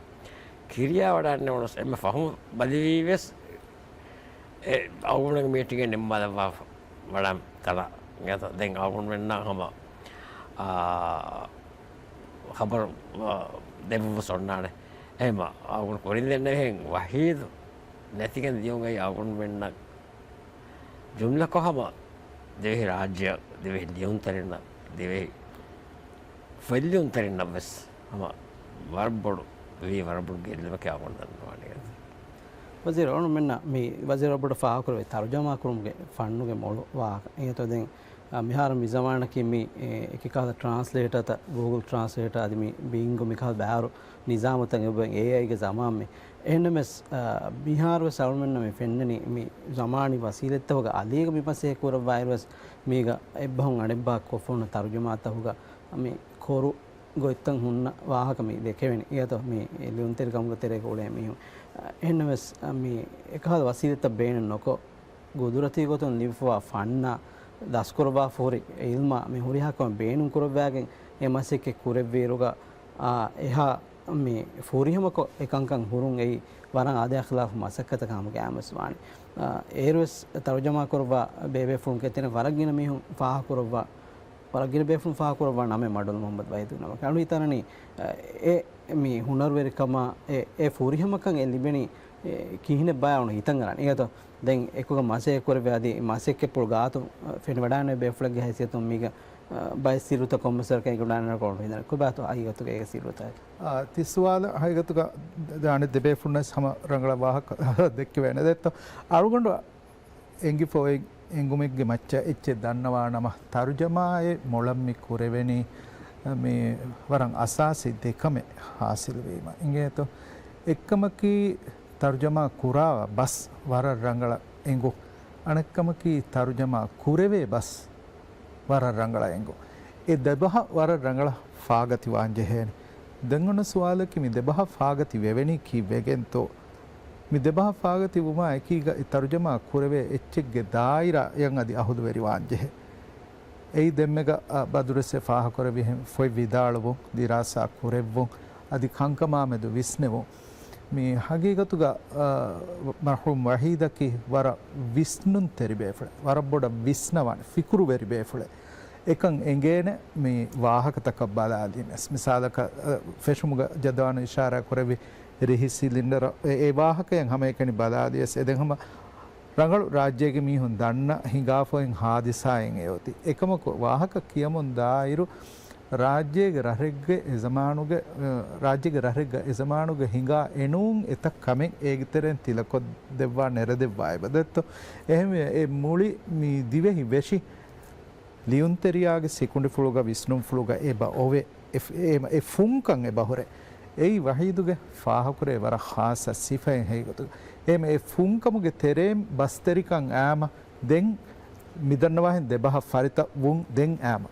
ކިރިޔާ ވަޑައިގަންނަވަން ވެސް އެންމެ ފަހުން ބަލިވީ ވެސް އެ އަޅުގަނޑުގެ މީޓިންގެއް ނިންމާލައްވާ ވަޑަން ތަޅަ. ދެން އަޅުގަނޑުމެންނަށް ހަމަ، އާ، ޚަބަރު، އާ، ދެއްވުން ވެސް އޮންނާނެ. އެހެންވީމަ އަޅުގަނޑު ކުރިން ދެންނެވިހެން ވަހީދު ނެތިގެން ދިޔުން އެއީ އަޅުގަނޑުމެންނަށް ޖުމްލަކޮށް ހަމަ ދިވެހި ރާއްޖެއަށް، ދިވެހި ލިޔުންތެރިންނަށް، ދިވެހި ފޮތްލިޔުންތެރިންނަށް ވެސް ހަމަ ވަރަށް ބޮޑު ވީ، ވަރަށް ބޮޑު ގެއްލުމެކޭ އަޅުގަނޑު ދަންނަވާނީ. ވަޒީރު، އަޅުގަނޑުމެންނަށް މި ވަޒީރު އަބަދު ފާހަގަކުރެއްވި ތަރުޖަމާ ކުރުމުގެ ފަންނުގެ މޮޅު ވާހަކަ. އިނގޭތޯ ދެން، އާ، މިހާރު މި ޒަމާނަކީ މި، އެ، އެކި ކަހަލަ ޓްރާންސްލޭޓަރތައް، ގޫގުލް ޓްރާންސްލޭޓަރ އަދި މި ބިންގޯ މި ކަހަލަ ބައިވަރު ނިޒާމުތައް އެބަ އޭއައިގެ ޒަމާން މި. އެހެންނަމަވެސް، އާ، މިހާރުވެސް އަޅުމެންނަށް މި ފެންނަނީ މި ޒަމާނީ ވަސީލަތްތަކުގަ އަލީގަ މި މަސައްކަތް ކުރައްވާއިރުވެސް މީގަ އެއްބަހުން އަނެއްބަހަށް ކޮށްފަ ހުންނަ ތަރުޖަމާތަކުގަ މި ކޮރު ގޮތްތައް ހުންނަ ވާހަކަ މި ދެކެވެނީ. އިނގޭތޯ މި ލިޔުންތެރިކަމުގެ ތެރޭގަ އުޅޭ މީހުން. އެހެންނަމަވެސް، މި އެކަހަލަ ވަސީލަތްތައް ބޭނުން ނުކޮށް، ގުދުރަތީ ގޮތުން ލިބިފައިވާ ފަންނާ، ދަސްކުރައްވާފަ ހުރި އިލްމާ މި ހުރިހާ ކަމެއް ބޭނުން ކުރައްވާގެން އެ މަސައްކަތް ކުރެއްވިއިރުގަ، އާ، އެހާ މި ފުރިހަމަކޮށް އެ ކަންކަން ހުރުން އެއީ ވަރަށް އާދަޔާ ޚިލާފު މަސައްކަތަކަށް ހަމަ ގައިމުވެސް ވާނެ. އާ، އޭރުވެސް ތަރުޖަމާ ކުރައްވާ ބޭބޭފުޅުން ކެތިނެ ވަރަށް ގިނަ މީހުން ފާހަގަކުރައްވާ، ވަރަށް ގިނަ ބޭފުޅުން ފާހަގަކުރައްވާ ނަމެއް މަޑުލު މުހައްމަދު ވަހީދުގެ ނަމަކީ. އަޅު ހިތާނަނީ، އެ، އެ މި ހުނަރުވެރިކަމާ، އެ، އެ ފުރިހަމަކަން އެ ލިބެނީ، އެ، ކިހިނެއްބާ އަޅު ހިތަށް އަރާނީ. އިނގޭތޯ ދެން އެކުގަ މަސައްކަތް ކުރެއްވި އަދި މަސައްކަތްޕުޅު ގާތު، އަ، ފެނިވަޑައިގަންނަވާ ބޭފުޅެއްގެ ހައިސިއްޔަތުން މީގަ، އަ، ބައެއް ސިއްރުތައް ކޮންމެސް ވަރަކަށް އެނގިވަޑައިގަންނަވާ ކޮޅު ހިނދަން. ކޮބާތޯ ހަގީގަތުގަ އޭގެ ސިއްރުތަކެއް؟ އާ، ތި ސުވާލަށް ހަގީގަތުގަ ދެ-، އަނެއް ދެ ބޭފުޅުންނަށް ހަމަ ރަނގަޅަށް ވާހަކަ ދެއްކެވޭނެ. ދެއްތޯ އަޅުގަނޑު އެނގިފަ އޮތް އެނގުމެއްގެ މައްޗަށް އެއްޗެއް ދަންނަވާ ނަމަ، ތަރުޖަމާއެއް މޮޅަށް މި ކުރެވެނީ މި ވަރަށް އަސާސީ ދެ ކަމެއް ހާސިލުވީމަ. އިނގޭތޯ އެއްކަމަކީ، ތަރުޖަމާ ކުރާ ބަސް ވަރަށް ރަނގަޅަށް އެނގުން. އަނެއްކަމަކީ، ތަރުޖަމާ ކުރެވޭ ބަސް ވަރަށް ރަނގަޅަށް އެނގުން. އެ ދެބަހަށް ވަރަށް ރަނގަޅަށް ފާގަތިވާން ޖެހޭނެ. ދެން އޮންނަ ސުވާލަކީ، މި ދެބަހަށް ފާގަތި ވެވެނީ ކީއްވެގެންތޯ؟ މި ދެބަހަށް ފާގަތި ވުމާ އެކީގަ އެ ތަރުޖަމާ ކުރެވޭ އެއްޗެއްގެ ދާއިރާއަށް އަދި އަހުލުވެރިވާން ޖެހޭ. އެއީ ދެންމެގަ، އަ، ބަދުރުވެސް ފާހަގަކުރެއްވިހެން ފޮތް ވިދާޅުވުން، ދިރާސާ ކުރެއްވުން، އަދި ކަންކަމާމެދު ވިސްނެވުން. މި ހަގީގަތުގަ، އަ، މަރްޙޫމް ވަޙީދަކީ ވަރަށް ވިސްނުންތެރި ބޭފުޅެއް، ވަރަށް ބޮޑަށް ވިސްނަވާނެ، ފިކުރުވެރި ބޭފުޅެއް. އެކަން އެނގޭނެ މި ވާހަކަތަކަށް ބަލާލީމެސް. މިސާލަކަށް، އަ، ފެށުމުގަ ޖަދުވާނު އިޝާރާ ކުރެއްވި ރިހި ސިލިންޑަރ އެ، އެ ވާހަކައިން ހަމައެކަނި ބަލާލިޔަސް. އެދެން ހަމަ ރަނގަޅު ރާއްޖޭގެ މީހުން ދަންނަ ހިނގާފައިން ހާދިސާއެއް އެއޮތީ. އެކަމަކު ވާހަކަ ކިޔަމުން ދާއިރު ރާއްޖޭގެ ރަށެއްގެ އެ ޒަމާނުގެ، އަ، ރާއްޖޭގެ ރަށެއްގަ އެ ޒަމާނުގަ ހިނގާ އެނޫން އެތައް ކަމެއް އޭގެ ތެރެއިން ތިލަކޮށްދެއްވާ ނެރެދެއްވާ އެބަދެއްތޯ. އެހެންވެ އެ މުޅި މި ދިވެހި ވެށި ލިޔުންތެރިޔާގެ ސިކުނޑިފުޅުގަ ވިސްނުންފުޅުގަ އެބަ އޮވެ، އެ، އެ، އެ ފުންކަން އެބަ ހުރެ. އެއީ ވަހީދުގެ ފާހަކުރޭ ވަރަށް ޚާއްޞަ ސިފައެއް ހެއިގޮތުގަ. އެހެން އެ ފުންކަމުގެ ތެރޭން ބަސްތެރިކަން އާމަ ދެން މިދަންނަވާހެން ދެބަހަށް ފަރިތަ ވުން ދެން އާމަ.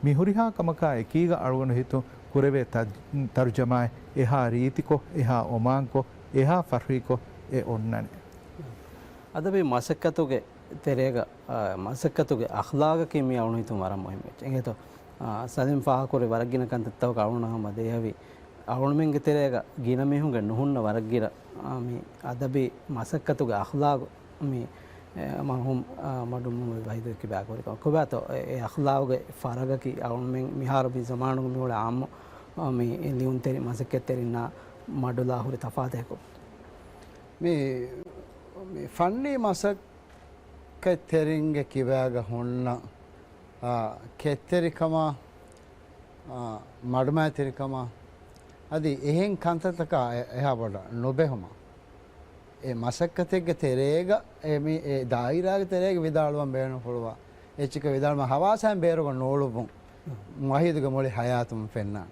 މި ހުރިހާ ކަމަކާ އެކީގަ އަޅުގަނޑު ހިތު ކުރެވޭ ތަ-، ތަރުޖަމާއެއް އެހާ ރީތިކޮށް، އެހާ އޮމާންކޮށް، އެހާ ފަޚްރީކޮށް އެ އޮންނަނީ. އަދަބީ މަސައްކަތުގެ ތެރޭގަ، އާ، މަސައްކަތުގެ އަޚްލާގަކީ މީ އަޅުގަނޑު ހިތުން ވަރަށް މުހިންމު އެއްޗެއް. އެނގޭތޯ، އާ، ސަލީމް ފާހަކުރި ވަރަށް ގިނަ ކަންތައްތަކުގަ އަޅުގަނޑަށް ހަމަ ދޭހަވި އަޅުގަނޑުމެންގެ ތެރޭގަ ގިނަ މީހުންގެ ނުހުންނަ ވަރަށް ގިނަ، އާ، މި އަދަބީ މަސައްކަތުގެ އަޚްލާގު މި، އެ، މަރުޙޫމް، އާ، މަޑު މުޙައްމަދު ވަޙީދު ކިބާ ކުރި ކަމަށް. ކޮބާތޯ އެ، އެ އަޚްލާގުގެ ފަރަގަކީ އަޅުގަނޑުމެން މިހާރު މި ޒަމާނުގަ މި އުޅޭ އާއްމު، އާ، މި ލިޔުންތެރި މަސައްކަތްތެރިންނާ މަޑުލާ ހުރި ތަފާތެއް ކޮބާ؟ މި، މި ފަންނީ މަސައްކަތްތެރިންގެ ކިބާގަ ހުންނަ، އާ، ކެތްތެރިކަމާ، އާ، މަޑުމައިތިރިކަމާ، އަދި އެހެން ކަންތައްތަކާ އެ-، އެހާ ބޮޑަށް ނުބެހުމަށް. އެ މަސައްކަތެއްގެ ތެރޭގަ، އެ މި-، އެ ދާއިރާގެ ތެރޭގަ ވިދާޅުވަން ބޭނުންފުޅުވާ އެއްޗަކަށް ވިދާޅުވުމަށް ހަވާސާއިން ބޭރުގަ ނޫޅުއްވުން ވަޙީދުގެ މުޅި ޙަޔާތުން ފެންނާނެ.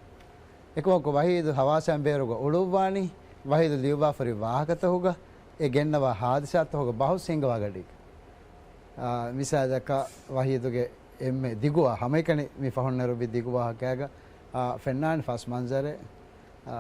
އެކަމަކު ވަޙީދު ހަވާސާއިން ބޭރުގަ އުޅުއްވާނީ، ވަޙީދު ލިޔުއްވާފަ ހުރި ވާހަކަތަކުގަ، އެ ގެންނަވާ ހާދިސާތަކުގަ ބަހުސް ހިންގަވާ ގަޑީގަ. އާ، މިސާލަކަށް ވަޙީދުގެ އެންމެ ދިގު ވާ-، ހަމައެކަނި މި ފަހުން ނެރުއްވި ދިގު ވާހަކައިގަ، އާ، ފެންނާނެ ފަސް މަންޒަރެއް، އާ،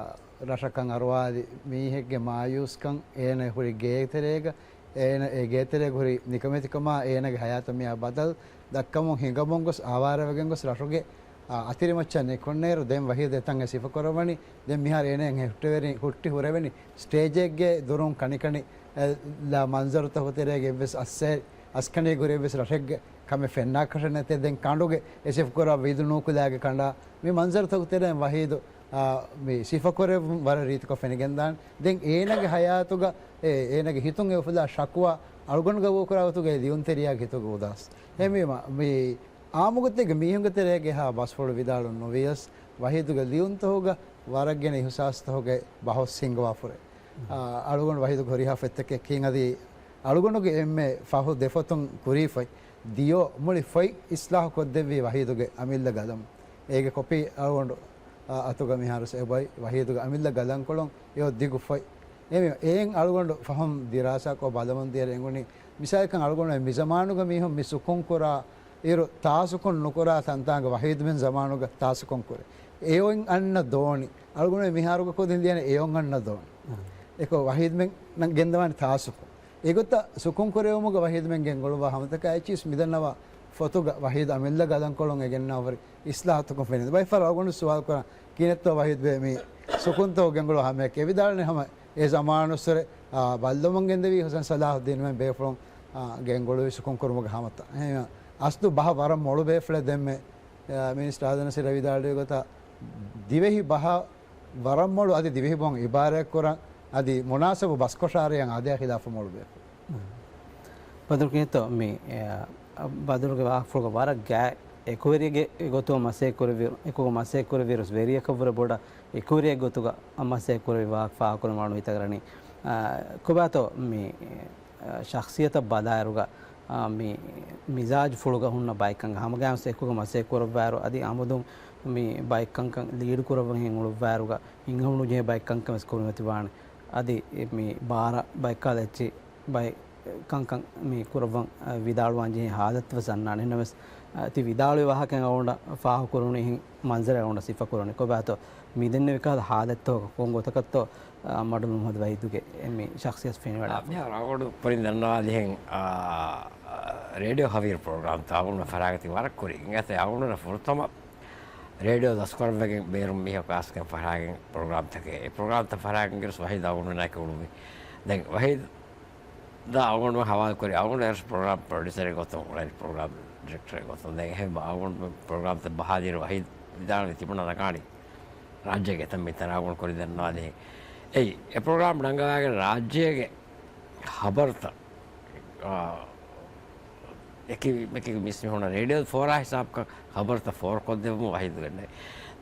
ރަށަކަށް އަރުވާލި މީހެއްގެ މާޔޫސްކަން، އޭނަ ހުރި ގޭތެރޭގަ، އޭނަ އެ ގޭތެރޭގަ ހުރި ނިކަމެތިކަމާ، އޭނަގެ ޙަޔާތަށް މިއާ ބަދަލު ދައްކަމުން ހިނގަމުން ގޮސް، އާވާރަވެގެން ގޮސް ރަށުގެ، އާ، އަތިރިމައްޗަށް ނިކުންނޭރު ދެން ވަޙީދު އެތަން އެ ސިފަކުރައްވަނީ. ދެން މިހާރު އޭނަ ހުއްޓެވެރި-، ހުއްޓި ހުރެވެނީ ސްޓޭޖެއްގެ ދުރުން ކަނިކަނި، އެ، ލާ މަންޒަރުތަކު ތެރޭގެ އެއްވެސް އައްސޭ އަސްކަނޑީ ގުރި އެއްވެސް ރަށެއްގެ ކަމެއް ފެންނާކަށެއް ނެތޭ. ދެން ކަނޑުގެ އެ ސިފަކުރާ ވިދު ނޫކުލައިގެ ކަނޑާ މި މަންޒަރުތަކު ތެރެއިން ވަޙީދު، އާ، މި ސިފަކުރެއްވުން ވަރަށް ރީތިކޮށް ފެނިގެންދާނެ. ދެން އޭނަގެ ޙަޔާތުގަ އެ، އޭނަގެ ހިތުން އެ އުފުލާ ޝަކުވާ އަޅުގަނޑުގަ ވޯކުރާ ގޮތުގައި ލިޔުންތެރިޔާގެ ހިތުގަ އުދާސް. އެހެންވީމަ، މި އާއްމުގޮތެއްގެ މީހުންގެ ތެރޭގަ އެހާ ބަސްފުޅު ވިދާޅުން ނުވިޔަސް، ވަޙީދުގެ ލިޔުންތަކުގަ ވަރަށް ގިނަ އިހުސާސްތަކުގެ ބަހުސް ހިންގަވާފަ ހުރޭ. އާ، އަޅުގަނޑު ވަޙީދުގެ ހުރިހާ ފޮތްތަކެއް ކީން އަދި އަޅުގަނޑުގެ އެންމެ ފަހު ދެފޮތުން ކުރީ ފޮތް، ދިޔޮ މުޅި ފޮތް އިސްލާހު ކޮށްދެއްވީ ވަޙީދުގެ އަމިއްލަ ގަލަމު. އޭގެ ކޮޕީ އަޅުގަނޑު، އާ، އަތުގަ މިހާރު އެބައޮތް. ވަޙީދުގެ އަމިއްލަ ގަލަންކޮޅުން އެއޮތް ދިގު ފޮތް. އެމި-، އެއިން އަޅުގަނޑު ފަހުން ދިރާސާކޮށް ބަލަމުން ދިޔައިރު އެނގުނީ، މިސާލަކަށް އަޅުގަނޑު މި ޒަމާނުގަ މީހުން މި ސުކުން ކުރާ އިރު ތާސުކުން ނުކުރާ ތަންތާނގަ ވަޙީދުމެން ޒަމާނުގަ ތާސުކުން ކުރޭ. އެއޮތް އަންނަ ދޯނި. އަޅުގަނޑު މިހާރުގަ ކުދިން ލިޔަނީ އެއޮތް އަންނަ ދޯނި. އެކޮށް ވަޙީދުމެން ގެންދަވާނީ ތާސުކުން. އެގޮތަށް ސުކުން ކުރެވުމުގަ ވަޙީދުމެން ގެންގުޅުއްވާ ހަމަތަކާ އެއްޗިސް މިދަންނަވާ ފޮތުގަ ވަޙީދު އަމިއްލަ ގަލަންކޮޅުން އެ ގެންނަވާ ހުރި އިސްލާހުތަކުން ފެނި. ބައެއް ފަހަރު އަޅުގަނޑު ސުވާލު ކުރަން ކިހިނެއްތޯ ވަޙީދު މި ސުކުންތަކު ގެންގުޅުއްވާ ހަމައެކަނި. އެ ވިދާޅުވަނީ ހަމަ އެ ޒަމާނުއްސުރެ، އާ، ބައްލަވަމުން ގެންދެވީ ހުސެން ސަލާހުއްދީނުމެން ބޭފުޅުން، އާ، ގެންގުޅުއްވި ސުކުން ކުރުމުގެ ހަމަތައް. އެހެންވެ، އަސްލު ބަހަށް ވަރަށް މޮޅު ބޭފުޅެއް ދެންމެ، އާ، މިނިސްޓަރ އާދަން ނަސީރު ވިދާޅުވި ގޮތަށް ދިވެހި ބަހަށް ވަރަށް މޮޅު އަދި ދިވެހި ބަހުން އިބާރާތް ކުރަން އަދި މުނާސަބު ބަސްކޮށާރިޔަން އާދަޔާ ޚިލާފަށް މޮޅު ބޭފުޅުން. ބަދުރު ކިހިނެއްތޯ މި، އެ، ބަދުރުގެ ވާހަކަފުޅުގަ ވަރަށް ގާތް އެކުވެރިއެއްގެ ގޮތުގަ މަސައްކަތް ކުރެއްވި، އެކުގަ މަސައްކަތް ކުރެއްވިއިރު ވެރިޔަކަށްވުރެ ބޮޑަށް އެކުވެރިއެއްގެ ގޮތުގަ މަސައްކަތް ކުރެއްވި ވާހަކަ ފާހަގަކުރުމަށް ހިތަށް އަރަނީ. އާ، ކޮބާތޯ މި، އާ، ޝަޚްޞިއްޔަތަށް ބަލާއިރުގަ، އާ، މި މިޒާޖުފުޅުގަ ހުންނަ ބައެއްކަން ހަމަގައިމުވެސް އެކުގަ މަސައްކަތް ކުރައްވާއިރު އަދި އަމުދުން މި ބައެއްކަންކަން ލީޑް ކުރައްވަން ހިނގުޅުއްވާއިރުގަ ހިނގަމުނުޖެހޭ ބައެއްކަންކަން ވެސް ކުރިމަތިވާނެ. އަދި މި ބާރަ ބައެއްކާލަ އެއްޗި ބައެއް ކަންކަން މި ކުރައްވަން، އަ، ވިދާޅުވާން ޖެހޭ ހާލަތު ވެސް އަންނާނެ. އެހެންނަމަވެސް، އަ، ތި ވިދާޅުވި ވާހަކައިން އަޅުގަނޑަށް ފާހަގަކުރުނީ އެހެން މަންޒަރެއް އަޅުގަނޑަށް ސިފަކުރަނީ. ކޮބާތޯ މި ދެންނެވި ކަހަލަ ހާލަތްތަކަކަށް ކޮން ގޮތަކަށްތޯ، އަ، މަޑުލު މުހައްމަދު ވަހީދުގެ އެ މި ޝަޚްޞިއްޔަތު ފެނިވަޑާ؟ އާ، މިހާރު އަޅުގަނޑު ކުރިން ދަންނަވާލިހެން، އާ، ރޭޑިއޯ ހަވީރު ޕްރޮގްރާމްތައް އަޅުގަނޑު ފަރާގަތި ވަރަށް ކުރި. އިނގޭތޯ އަޅުގަނޑު ފުރަތަމަ ރޭޑިއޯ ދަސްކުރައްވަގެން ބޭރުން މީހަކު އައިސްގެން ފަށާގެން ޕްރޮގްރާމްތަކެއް، އެ ޕްރޮގްރާމްތައް ފަށާގެން ގެންގޮސް ވަހީދު އަޅުގަނޑުންނާއެކު އުޅުއްވި. ދެން ވަހީދު ދާ އަޅުގަނޑު ހަވާލު ކުރި، އަޅުގަނޑު އެރަށް ޕްރޮގްރާމް ޕްރޮޑިއުސަރެއް ގޮތުން އުޅެނީ ޕްރޮގްރާމް ޑިރެކްޓަރެއް ގޮތުން. ދެން އެހެން އަޅުގަނޑު ޕްރޮގްރާމްތައް ބަހާލިއިރު ވަހީދު ވިދާޅުވި ތިބުނާ ނަގާނީ ރާއްޖޭގެ އެތަން މިތަން އަޅުގަނޑު ކުރި ދަންނަވާލީ. އެއީ، އެ ޕްރޮގްރާމް ނަންގަވާގެން ރާއްޖޭގެ ޚަބަރުތައް، އާ، އެކި، އެކި މިސް މިހުންނަ ރޭޑިއޯ ފޯރާ ހިސާބަކަށް ޚަބަރުތައް ފޯރުކޮށްދެއްވުމަށް ވަހީދު ގެންނައި.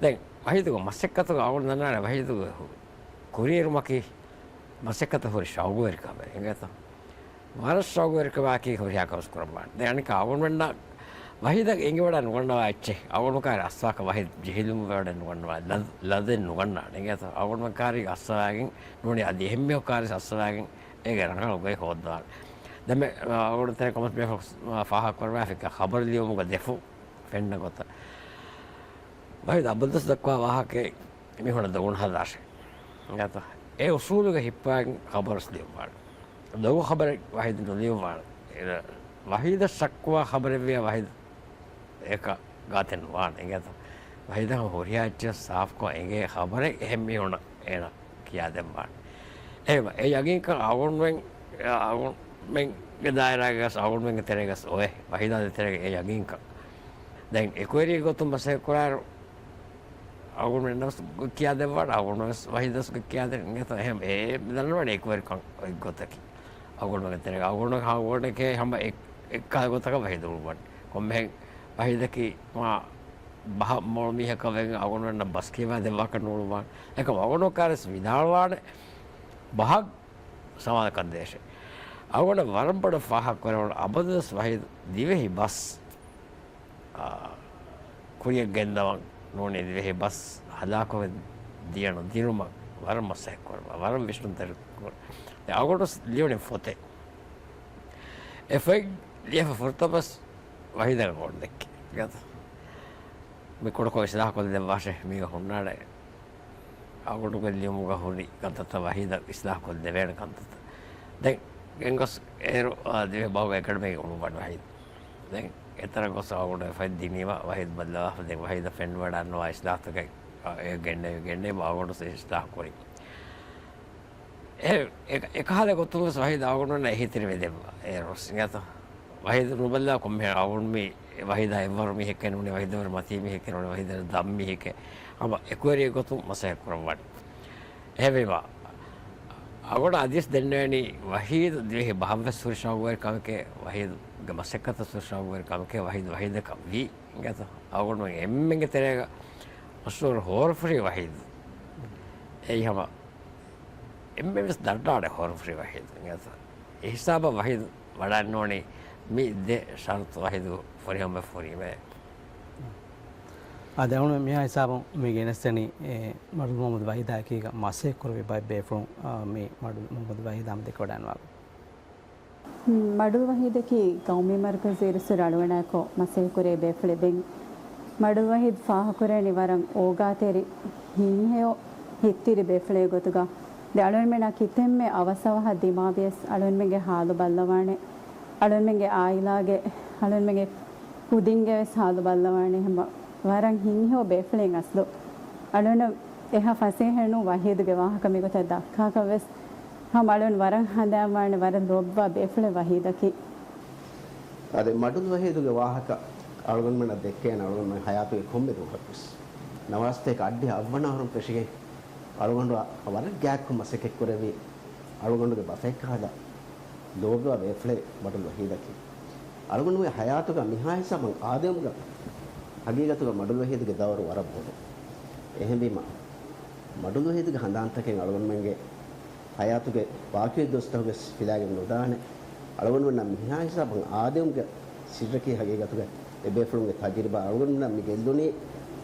ދެން ވަހީދުގެ މަސައްކަތުގަ އަޅުގަނޑު ދަންނާނެ ވަހީދުގެ ކުރިއެރުމަކީ މަސައްކަތަށް ހުރި ޝައުގުވެރިކަމެއް އިނގޭތޯ. ވަރަށް ޝައުގުވެރިކަމާއެކީ ހުރިހާ ކަމެއް ކުރައްވާނެ. ދެން އަނެއްކާ އަޅުގަނޑުމެންނަށް ވަހީދަށް އެނގިވަޑައި ނުގަންނަވާ އެއްޗެއް. އަޅުގަނޑު ކާރި އައްސަވާކަށް ވަހީދު ޖެހިލުން ވަޑައި ނުގަންނަވާ. ލަދް، ލަދެއް ނުގަންނާނެ. އިނގޭތޯ އަޅުގަނޑުމެން ކާރި އައްސަވާގެން ނޫނީ އަދި އެހެންމީހުން ކާރި އައްސަވާގެން އޭގެ ރަނގަޅު ގޮތް ހޯއްދަވާނެ. ދެންމެ އަޅުގަނޑު ތެރެ ކޮމެންޓް ބޭފުޅުން ފާހަގަކުރައްވާފިކަ ޚަބަރު ލިޔުމުގަ ދެފުށް ފެންނަ ގޮތަށް. ވަހީދު އަބަދުވެސް ދައްކަވާ ވާހަކައެއް މިހުނަ ދޮގުން ހަދާށޭ. އިނގޭތޯ އެ އުސޫލުގެ ހިއްޕަވައިގެން ޚަބަރު ލިޔުއްވާނެ. ދޮގު ޚަބަރެއް ވަހީދު ނުލިޔުއްވާނެ. އެ، ވަހީދަށް ޝައްކުވާ ޚަބަރެއްވިޔާ ވަހީދު އެކަ ގާތެއް ނުވާނެ. އިނގޭތޯ ވަހީދަށް ހުރިހާ އެއްޗެއް ސާފުކޮށް އެނގޭ ޚަބަރެއް އެހެން މީހުނަށް އޭނަ ކިޔާދެއްވާނެ. އެހެންވެ، އެ ޔަގީންކަން އަޅުގަނޑުމެން، އަޅުގަނޑުމެންގެ ދާއިރާގަސް، އަޅުގަނޑުމެންގެ ތެރޭގަސް އޮވޭ. ވަހީދާ ދޭތެރޭގެ އެ ޔަގީންކަން. ދެން އެކުވެރި ގޮތުން މަސައްކަތް ކުރާއިރު، އަޅުގަނޑުމެންނަށް ވެސް ގޮތް ކިޔާދެއްވާނެ، އަޅުގަނޑު ވެސް ވަހީދަށް ގޮތް ކިޔާދެން. އިނގޭތޯ އެހެން އެ ދަންނަވަނީ އެކުވެރިކަން އޮތް ގޮތަކީ. އަޅުގަނޑުމެންގެ ތެރޭގަ އަޅުގަނޑު ހަމަ އެއްކާ ގޮތަކަށް ވަހީދު އުޅުއްވަނީ. ކޮންމެހެން ވަހީދަކީ މާ ބަހަށް މޮޅު މީހަކަށް ވެގެން އަޅުގަނޑުމެންނަށް ބަސް ކިޔަވާ ދެއްވާކަށް ނޫޅުއްވާނެ. އެކަމް އަޅުގަނޑު ކާރިސް ވިދާޅުވާނެ ބަހަށް ސަމާލަކަށް ދޭށޭ. އަޅުގަނޑަށް ވަރަށް ބޮޑަށް ފާހަގަ ކުރެވުނު އަބަދުވެސް ވަހީދު ދިވެހި ބަސް، އާ، ކުރިއަށް ގެންދަވަން ނޫނީ ދިވެހި ބަސް ހަލާކުވެ ދިޔަނު ދިނުމަށް ވަރަށް މަސައްކަތް ކުރައްވާ، ވަރަށް ވިސްނުންތެރި ކުރައްވާ. އަޅުގަނޑު ލިޔުނީ ފޮތެއް. އެ ފޮތް ލިޔެފަ ފުރަތަމަ ބަސް ވަހީދަށް ގޮނޑު ދެއްކި. މި ކުޑަކޮށް އިސްލާހު ކޮށްދެއްވާށޭ، މީގަ ހުންނާނެ އަޅުގަނޑުގެ ލިޔުމުގަ ހުރި ކަންތައްތައް ވަހީދަށް އިސްލާހު ކޮށްދެވޭނެ ކަންތައްތައް. ދެން ގެންގޮސް އޭރު، އާ، ދިވެހި ބަހުގެ އެކަޑަމީގެ އުޅުއްވާނެ ވަހީދު. ދެން އެތަނަށް ގޮސް އަޅުގަނޑު އެ ފޮތް ދިނީމަ ވަހީދު ބައްލަވާފަ. ދެން ވަހީދަށް ފެންވަޑާންނަވާ އިސްލާހުތަކެއް، އާ، އެ ގެންނެވި، ގެންނެވި އަޅުގަނޑު އިސްލާހު ކުރި. އެ، އެ، އެކަހަލަ ގޮތުން ވެސް ވަހީދު އަޅުގަނޑުމެންނަށް އެހީތެރިވެ ދެއްވާ. އޭރު ވެސް އިނގޭތޯ ވަހީދު ނުބައްލަވާ ކޮންމެހެން އަޅުގަނޑު މީ ވަހީދާ އެއްވަރު މީހެކޭ ނޫނީ، ވަހީދާ ވަރަށް މަތީ މީހެކޭ ނޫނީ، ވަހީދާ ދަށް މީހެކޭ. ހަމަ އެކުވެރި ގޮތުން މަސައްކަތް ކުރައްވާނެ. އެހެންވީމަ، އަޅުގަނޑަށް އަދިވެސް ދެންނެވެނީ ވަހީދު ދިވެހި ބަހަށްވެސް ހުރި ޝައުގުވެރި ކަމެކޭ، ވަހީދުގެ މަސައްކަތަށް ހުރި ޝައުގުވެރި ކަމެކޭ، ވަހީދު ވަހީދަކަށް ވީ. އިނގޭތޯ އަޅުގަނޑުމެން އެންމެންގެ ތެރޭގަ މަޝްހޫރު ހޯރަފުށި ވަހީދު. އެއީ ހަމަ އެންމެންވެސް ދަންނާނެ ހޯރަފުށި ވަހީދު. އެ ހިސާބަށް ވަހީދު ވަޑައިންނޫނީ މި ދެ ޝަރުޠު ވަހީދު ފުރިހަމަ ފުރީމޭ. އާދެ، އަޅުގަނޑު މިހާ ހިސާބުން މި ގެނެސްދެނީ، އެ، މަޑުލު މުހައްމަދު ވަހީދާ އެކީގަ މަސައްކަތް ކުރެއްވި ބައެއް ބޭފުޅުން، އާ، މި މަޑުލު މުހައްމަދު ވަހީދާ ހަމަ ދެކެވަޑައިގަންނަވާ. މަޑުލު ވަހީދަކީ ގައުމީ މަރުކަޒު އިރުއްސުރެ އަޅުގަނޑާއެކު މަސައްކަތް ކުރޭ ބޭފުޅެއް. ދެން މަޑުލު ވަހީދު ފާހަގަކުރަނީ ވަރަށް އޯގާތެރި ހިތްހެޔޮ ހިތްތިރި ބޭފުޅެއް ގޮތުގަ. ދެން އަޅުގަނޑުމެންނަށް ކިތަންމެ އަވަސްއަވަހަށް ދިމާވިޔަސް އަޅުގަނޑުމެންގެ ހާލު ބައްލަވާނެ. އަޅުގަނޑުމެންގެ އާއިލާގެ، އަޅުގަނޑުމެންގެ ކުދިންގެ ވެސް ހާލު ބައްލަވާނެ. ހަމަ ވަރަށް ހިތްހެޔޮ ބޭފުޅެއް އަސްލު. އަޅުގަނޑަށް އެހާ ފަސޭހައެއް ނޫން ވަހީދުގެ ވާހަކަ މިގޮތަށް ދައްކާކަށް ވެސް. ހަމަ އަޅުން ވަރަށް ހަނދާންވާނެ، ވަރަށް ލޯބިވާ ބޭފުޅެއް ވަހީދަކީ. އާދެ، މަޑުލު ވަހީދުގެ ވާހަކަ އަޅުގަނޑުމެންނަށް ދެއްކޭނެ އަޅުގަނޑުމެން ހަޔާތުގެ ކޮންމެ ދުވަހަކުވެސް. ނަވާސްތޭކަ އައްޑިހަ އަށްވަނަ އަހަރުން ފެށިގެން އަޅުގަނޑު ވަރަށް ގާތްކޮށް މަސައްކަތް ކުރެއްވި އަޅުގަނޑުގެ ބަފައެއްކަހަލަ ލޯބިވާ ބޭފުޅެއް މަޑުލު ވަހީދަކީ. އަޅުގަނޑުގެ ހަޔާތުގަ މިހާ ހިސާބަށް އާދެވުމުގަ ހަގީގަތުގަ މަޑުލު ވަހީދުގެ ދައުރު ވަރަށް ބޮޑު. އެހެންވީމަ، މަޑުލު ވަހީދުގެ ހަނދާންތަކެއް އަޅުގަނޑުމެންގެ ހަޔާތުގެ ބާކީ ދުވަސްތަކުގަސް ފިލާގެން ނުދާނެ. އަޅުގަނޑުމެންނަށް މިހާ ހިސާބަށް އާދެވުމުގެ ސިއްރަކީ ހަގީގަތުގަ އެބޭފުޅުންގެ ތަޖުރިބާ. އަޅުގަނޑުމެންނަށް މި ގެއްލުނީ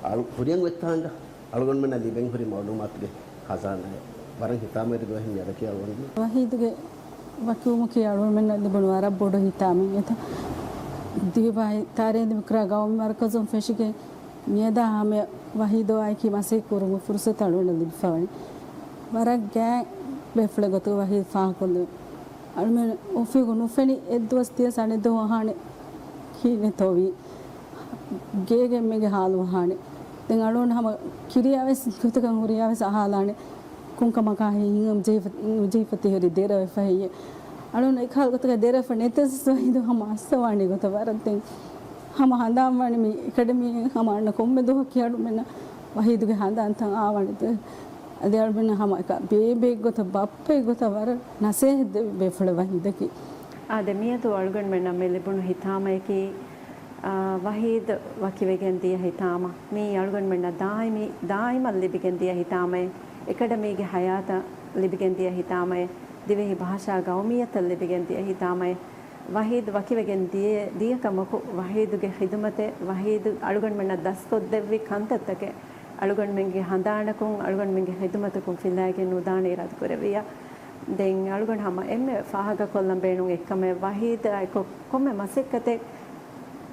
އަޅު-، ކުރިއަށް އޮތްތާނގަ އަޅުގަނޑުމެންނަށް ލިބެން ހުރި މައުލޫމާތުގެ ޚަޒާނާއެއް. ވަރަށް ހިތާމަވެރި ދުވަހެއް މިއަދަކީ އަޅުގަނޑުގެ. ވަހީދުގެ ވަކިވުމަކީ އަޅުގަނޑުމެންނަށް ލިބުނު ވަރަށް ބޮޑު ހިތާމައެއް އެތަ. ދިވެހިބަހަށް ތާރީޚީ ދިމުކުރާ ގައުމީ މަރުކަޒުން ފެށިގެން މިއަދާ ހަމަ ވަހީދު އާއެކީ މަސައްކަތް ކުރުމުގެ ފުރުސަތު އަޅުގަނޑަށް ލިބިފަވަނީ. ވަރަށް ގާތް ބޭފުޅެއް ގޮތުގަ ވަހީދު ފާހަގަކޮށްލެވުނު. އަޅުމެން އޮފީހުގަ ނުފެނި އެއްދުވަސް ދިޔަސް އަނެއް ދުވަހު އަހާނެ ކިހިނެއްތޯވީ. ގޭގެ އެންމެގެ ހާލު އަހާނެ. ދެން އަޅުގަނޑު ހަމަ ކިރިޔާވެސް ގޮތަކަށް ހުރިޔާވެސް އަހާލާނެ. ކޮންކަމަކާ ހިނގަމު ޖެހިފަ-، ނުޖެހިފަ ތިހުރި ދެރަވެފަ ހެއްޔެ؟ އަޅުގަނޑު އެކަހަލަ ގޮތަކަށް ދެރަވެފަ ނެތަސް ވަހީދު ހަމަ އައްސަވާނެ ގޮތަށް ވަރަށް ދެން ހަމަ ހަނދާން ވާނީ މި އެކަޑަމީ ހަމަ އަންނަ ކޮންމެ ދުވަހަކީ އަޅުމެންނަށް ވަހީދުގެ ހަނދާންތައް އާވަނި ދުވަހެއް. އަދި އަޅުމެންނަށް ހަމަ އެކަ ބޭބެއެއް ގޮތަށް، ބައްޕައެއް ގޮތަށް ވަރަށް ނަސޭހަތް ދެއްވި ބޭފުޅެއް ވަހީދަކީ. އާދެ، މިއަދު އަޅުގަނޑުމެންނަށް މި ލިބުނު ހިތާމަޔަކީ، އާ، ވަހީދު ވަކިވެގެން ދިޔަ ހިތާމަ. މީ އަޅުގަނޑުމެންނަށް ދާއިމީ، ދާއިމަށް ލިބިގެން ދިޔަ ހިތާމައެއް. އެކަޑަމީގެ ހަޔާތަށް ލިބިގެން ދިޔަ ހިތާމައެއް. ދިވެހި ބަހަށާ ގައުމިއްޔަތަށް ލިބިގެން ދިޔަ ހިތާމައެއް. ވަހީދު ވަކިވެގެން ދިޔަ، ދިޔަ ކަމަކު، ވަހީދުގެ ޚިދުމަތެއް، ވަހީދު އަޅުގަނޑުމެންނަށް ދަސްކޮށްދެއްވި ކަންތައްތަކެއް އަޅުގަނޑުމެންގެ ހަނދާނަކުން، އަޅުގަނޑުމެންގެ ޚިދުމަތަކުން ފިލައިގެން ނުދާނެ އިރާދަކުރެއްވިއްޔާ. ދެން އަޅުގަނޑު ހަމަ އެންމެ ފާހަގަކޮށްލަން ބޭނުން އެއްކަމެއް، ވަހީދާ އެކު ކޮންމެ މަސައްކަތެއް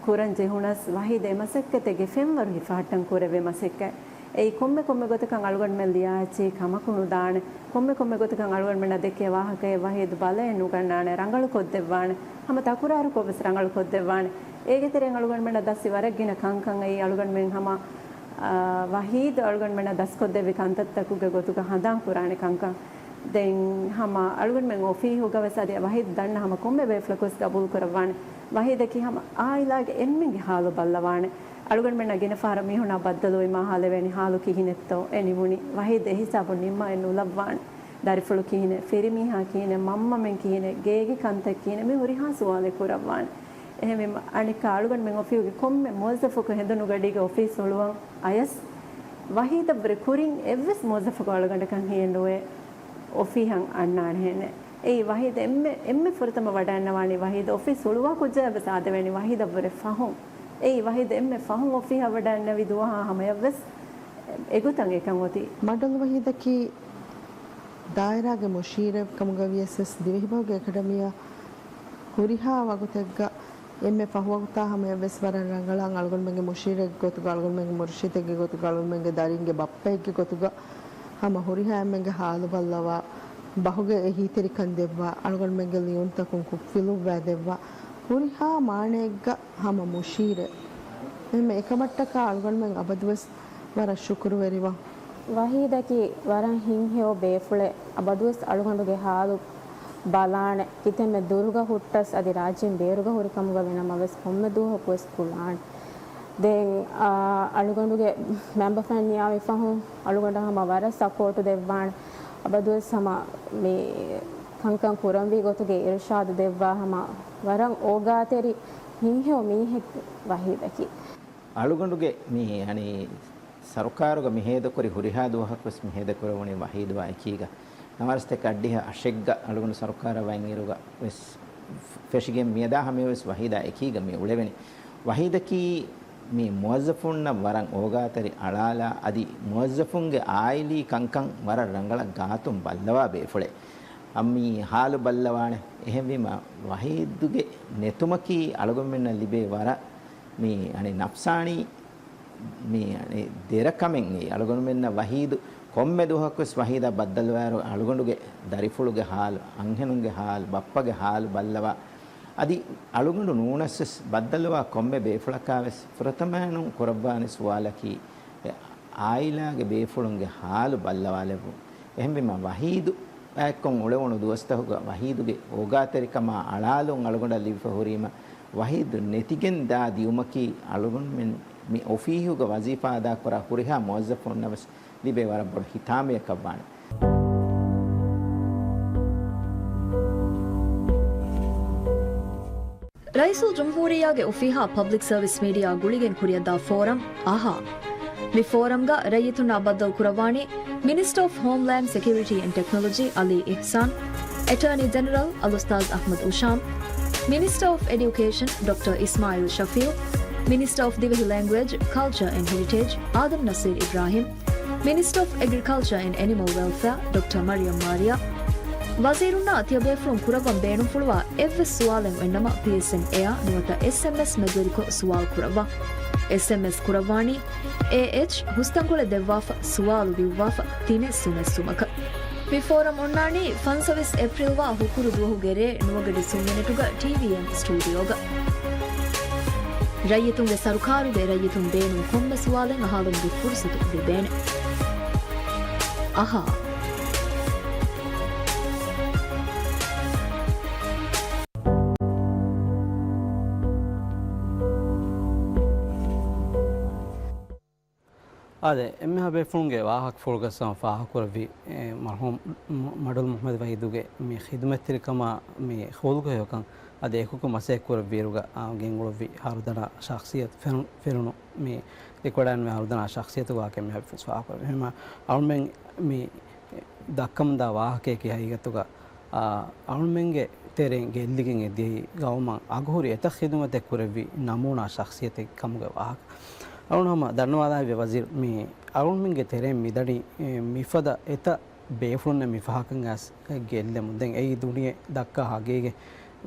ކުރަން ޖެހުނަސް، ވަހީދު އެ މަސައްކަތެއްގެ ފެންވަރު ހިފަހައްޓަން ކުރެއްވި މަސައްކަތް. އެއީ ކޮންމެ ކޮންމެ ގޮތަކަށް އަޅުގަނޑުމެން ލިޔާ އެއްޗެހި ކަމަކު ނުދާނެ. ކޮންމެ ކޮންމެ ގޮތަކަށް އަޅުގަނޑުމެންނަށް ދެއްކޭ ވާހަކައެއް ވަހީދު ބަލައެއް ނުގަންނާނެ، ރަނގަޅު ކޮށްދެއްވާނެ. ހަމަ ތަކުރާރުކޮށްވެސް ރަނގަޅު ކޮށްދެއްވާނެ. އޭގެ ތެރެއިން އަޅުގަނޑުމެންނަށް ދަސްވި ވަރަށް ގިނަ ކަންކަން އެއީ އަޅުގަނޑުމެން ހަމަ، އާ، ވަހީދު އަޅުގަނޑުމެންނަށް ދަސްކޮށްދެއްވި ކަންތައްތަކުގެ ގޮތުގަ ހަނދާން ކުރާނެ ކަންކަން. ދެން ހަމަ އަޅުގަނޑުމެން އޮފީހުގަވެސް އަދި ވަހީދު ދަންނަ ހަމަ ކޮންމެ ބޭފުޅަކުވެސް ގަބޫލު ކުރައްވާނެ. ވަހީދަކީ ހަމަ އާއިލާގެ އެންމެންގެ ހާލު ބައްލަވާނެ. އަޅުގަނޑުމެންނަށް ގިނަ ފަހަރަށް މީހުންނާ ބައްދަލުވީ މާ ހާލެވޭނީ ހާލު ކިހިނެއްތޯ އެ ނިމުނީ. ވަހީދު އެ ހިސާބުން ނިންމާއެއް ނުލައްވާނެ. ދަރިފުޅު ކިހިނެއް، ފިރިމީހާ ކިހިނެއް، މަންމަމެން ކިހިނެއް، ގޭގެ ކަންތައް ކިހިނެއް، މި ހުރިހާ ސުވާލެއް ކުރައްވާނެ. އެހެންވީމަ އަނެއްކާ އަޅުގަނޑުމެން އޮފީހުގެ ކޮންމެ މުވައްޒަފަކު ހެނދުނުގަޑީގެ އޮފީސް ހުޅުވަން އަޔަސް، ވަހީދަށްވުރެ ކުރިން އެއްވެސް މުވައްޒަފަކު އަޅުގަނޑަކަށް ހިޔެއް ނުވޭ އޮފީހަށް އަންނާނެހެނެއް. އެއީ ވަހީދު އެންމެ، އެންމެ ފުރަތަމަ ވަޑައިންނަވާނީ ވަހީދު އޮފީސް ހުޅުވާ ކުއްޖާއަށްވެސް އާދެވޭނީ ވަހީދަށްވުރެ ފަހުން. އެއީ ވަހީދު އެންމެ ފަހުން އޮފީހަށް ވަޑައިންނެވި ދުވަހާ ހަމަޔަށްވެސް އެގޮތަށް އެކަން އޮތީ. މަޑޮލު ވަހީދަކީ ދާއިރާގެ މުޝީރެއް ކަމުގަ ވިޔަސް ވެސް ދިވެހިބަހުގެ އެކަޑަމީއަށް ހުރިހާ ވަގުތެއްގަ އެންމެ ފަހުވަގުތާ ހަމަޔަށްވެސް ވަރަށް ރަނގަޅަށް އަޅުގަނޑުމެންގެ މުޝީރެއްގެ ގޮތުގަ، އަޅުގަނޑުމެންގެ މުރުޝިދެއްގެ ގޮތުގަ، އަޅުގަނޑުމެންގެ ދަރިންގެ ބައްޕައެއްގެ ގޮތުގަ ހަމަ ހުރިހާ އެންމެންގެ ހާލު ބައްލަވާ، ބަހުގެ އެހީތެރިކަން ދެއްވާ، އަޅުގަނޑުމެންގެ ލިޔުންތަކުން ކުށްފިލުއްވާ ދެއްވާ، ހުރިހާ މާނައެއްގަ ހަމަ މުޝީރެއް. އެހެންވެ އެކަމަށްޓަކާ އަޅުގަނޑުމެން އަބަދުވެސް ވަރަށް ޝުކުރުވެރިވަން. ވަހީދަކީ ވަރަށް ހިތްހެޔޮ ބޭފުޅެއް. އަބަދުވެސް އަޅުގަނޑުގެ ހާލު ބަލާނެ. ކިތަންމެ ދުރުގަ ހުއްޓަސް އަދި ރާއްޖޭން ބޭރުގަ ހުރި ކަމުގަ ވީނަމަވެސް ކޮންމެ ދުވަހަކުވެސް ކުޅާނެ. ދެން، އާ، އަޅުގަނޑުގެ މެމްބަ ފަންނިޔާވި ފަހުން އަޅުގަނޑަށް ހަމަ ވަރަށް ސަޕޯޓު ދެއްވާނެ. އަބަދުވެސް ހަމަ މި ކަންކަން ކުރަންވީ ގޮތުގެ އިރުޝާދު ދެއްވާ ހަމަ ވަރަށް އޯގާތެރި ހިތްހެޔޮ މީހެއް ވަހީދަކީ. އަޅުގަނޑުގެ މި، އަނި، ސަރުކާރުގަ މިހޭދަކުރި ހުރިހާ ދުވަހަކުވެސް މިހޭދަކުރެވުނީ ވަހީދުއާ އެކީގަ. ނަވާރަސަތޭކަ އަށްޑިހަ އަށެއްގަ އަޅުގަނޑު ސަރުކާރަށް ވަންއިރުގަ ވެސް ފެށިގެން މިއަދާ ހަމަޔަށްވެސް ވަހީދާ އެކީގަ މި އުޅެވެނީ. ވަހީދަކީ މި މުވައްޒަފުންނަށް ވަރަށް އޯގާތެރި އަޅާލާ އަދި މުވައްޒަފުންގެ އާއިލީ ކަންކަން ވަރަށް ރަނގަޅަށް ގާތުން ބައްލަވާ ބޭފުޅެއް. އަ، މި ހާލު ބައްލަވާނެ. އެހެންވީމަ ވަހީދުގެ ނެތުމަކީ އަޅުގަނޑުމެންނަށް ލިބޭ ވަރަށް މި އަނެއް ނަފްސާނީ މި އަނެއް ދެރަ ކަމެއް. އެއީ އަޅުގަނޑުމެންނަށް ވަހީދު ކޮންމެ ދުވަހަކުވެސް ވަހީދާ ބައްދަލުވާއިރު އަޅުގަނޑުގެ ދަރިފުޅުގެ ހާލު، އަންހެނުންގެ ހާލު، ބައްޕަގެ ހާލު ބައްލަވާ، އަދި އަޅުގަނޑު ނޫނަސްވެސް ބައްދަލުވާ ކޮންމެ ބޭފުޅަކާވެސް ފުރަތަމައިނުން ކުރައްވާނެ ސުވާލަކީ އެ އާއިލާގެ ބޭފުޅުންގެ ހާލު ބައްލަވާލެއްވުން. އެހެންވީމަ ވަހީދު އާއެއްކޮށް އުޅެވުނު ދުވަސްތަކުގަ ވަހީދުގެ އޯގާތެރިކަމާ އަޅާލުން އަޅުގަނޑަށް ލިބިފަ ހުރީމަ، ވަހީދު ނެތިގެން ދާ ދިއުމަކީ އަޅުގަނޑުމެން މި އޮފީހުގަ ވަޒީފާ އަދާކުރާ ހުރިހާ މުވައްޒަފުންނަށް ވެސް ލިބޭ ވަރަށް ބޮޑު ހިތާމަޔަކަށްވާނެ. ރައީސުލްޖުމްހޫރިއްޔާގެ އޮފީހާ ޕަބްލިކް ސަރވިސް މީޑިއާ ގުޅިގެން ކުރިއަށްދާ ފޯރަމް އަހާ. މި ފޯރަމްގަ ރައްޔިތުންނާ ބައްދަލު ކުރައްވާނީ މިނިސްޓަރ އޮފް ހޯމްލޭންޑް ސެކިއުރިޓީ އެންޑް ޓެކްނޮލޮޖީ އަލީ އިޙްސާން، އެޓާނީ ޖެނެރަލް އަލްއުސްތާޛް އަޙްމަދު އުޝާމް، މިނިސްޓަރ އޮފް އެޑިއުކޭޝަން ޑޮކްޓަރ އިސްމާޢީލް ޝަފީޢު، މިނިސްޓަރ އޮފް ދިވެހި ލެންގުއޭޖް، ކަލްޗަރ އެންޑް ހެރިޓޭޖް އާދަމް ނަސީރް އިބްރާހިމް، މިނިސްޓަރ އޮފް އެގްރިކަލްޗަރ އެންޑް އެނިމަލް ވެލްފެއާ ޑޮކްޓަރ މަރިޔަމް މާރިޔާ. ވަޒީރުންނާ ތިޔަބޭފުޅުން ކުރައްވަން ބޭނުންފުޅުވާ އެއްވެސް ސުވާލެއް އޮތްނަމަ، ޕީއެސްއެން އެއާ ނުވަތަ އެސްއެމްއެސް މެދުވެރިކޮށް ސުވާލު ކުރައްވާ. އެސްއެމްއެސް ކުރައްވާނީ އޭއެޗް ހުސްތަންކޮޅެއް ދެއްވާފަ، ސުވާލު ދިއުއްވާފަ، ތިނެއް ސުނެއް ސުމަކަށް. މި ފޯރަމް އޮންނާނީ ފަންސަވީސް އޭޕްރީލްވާ ހުކުރު ދުވަހުގެ ރޭ ނުވަގަޑި ސުން މިނެޓުގަ ޓީވީއެމް ސްޓޫޑިއޯގަ. ރައްޔިތުންގެ ސަރުކާރުގެ ރައްޔިތުން ބޭނުން ކޮންމެ ސުވާލެއް އަހާލުމުގެ ފުރުސަތު ލިބޭނެ. އަހާ. އާދެ، އެންމެހާ ބޭފުޅުންގެ ވާހަކަފުޅުގަސް ހަމަ ފާހަގަކުރެއްވި، އެ، މަރްޙޫމް މަ-، މަޑުލު މުޙައްމަދު ވަޙީދުގެ މި ޚިދުމަތްތެރިކަމާ މި ޚުލްޤު ހެޔޮކަން އަދި އެކުކު މަސައްކަތް ކުރެއްވިއިރުގަ، އާ، ގެންގުޅުއްވި ހަރުދަނާ ޝަޚްޞިއްޔަތު ފެނު-، ފެނުނު މި ލިކުވެވަޑައިގެންނެވި ހަރުދަނާ ޝަޚްޞިއްޔަތުގެ ވާހަކަ އެންމެހާ ބޭފުޅުން ފާހަގަކުރެއްވި. އެހެންވީމަ އަޅުމެން މި ދައްކަމުންދާ ވާހަކަޔަކީ ހަގީގަތުގަ، އާ، އަޅުމެންގެ ތެރެއިން ގެއްލިގެން އެ ދިޔައީ ގައުމަށް އަގުހުރި އެތައް ޚިދުމަތެއް ކުރެއްވި ނަމޫނާ ޝަޚްޞިއްޔަތެއް ކަމުގެ ވާހަކަ. އަޅުން ހަމަ ދަންނަވާލާ ހެއްޔޭ ވަޒީރު، މި އަޅުމެންގެ ތެރެއިން މިދަނީ، އެ، މިފަދަ އެތައް ބޭފުޅުންނެއް މިފަހަކަށް އައިސް ގެއްލެމުން. ދެން އެއީ ދުނިޔެ ދައްކާ ހަގީގަތް.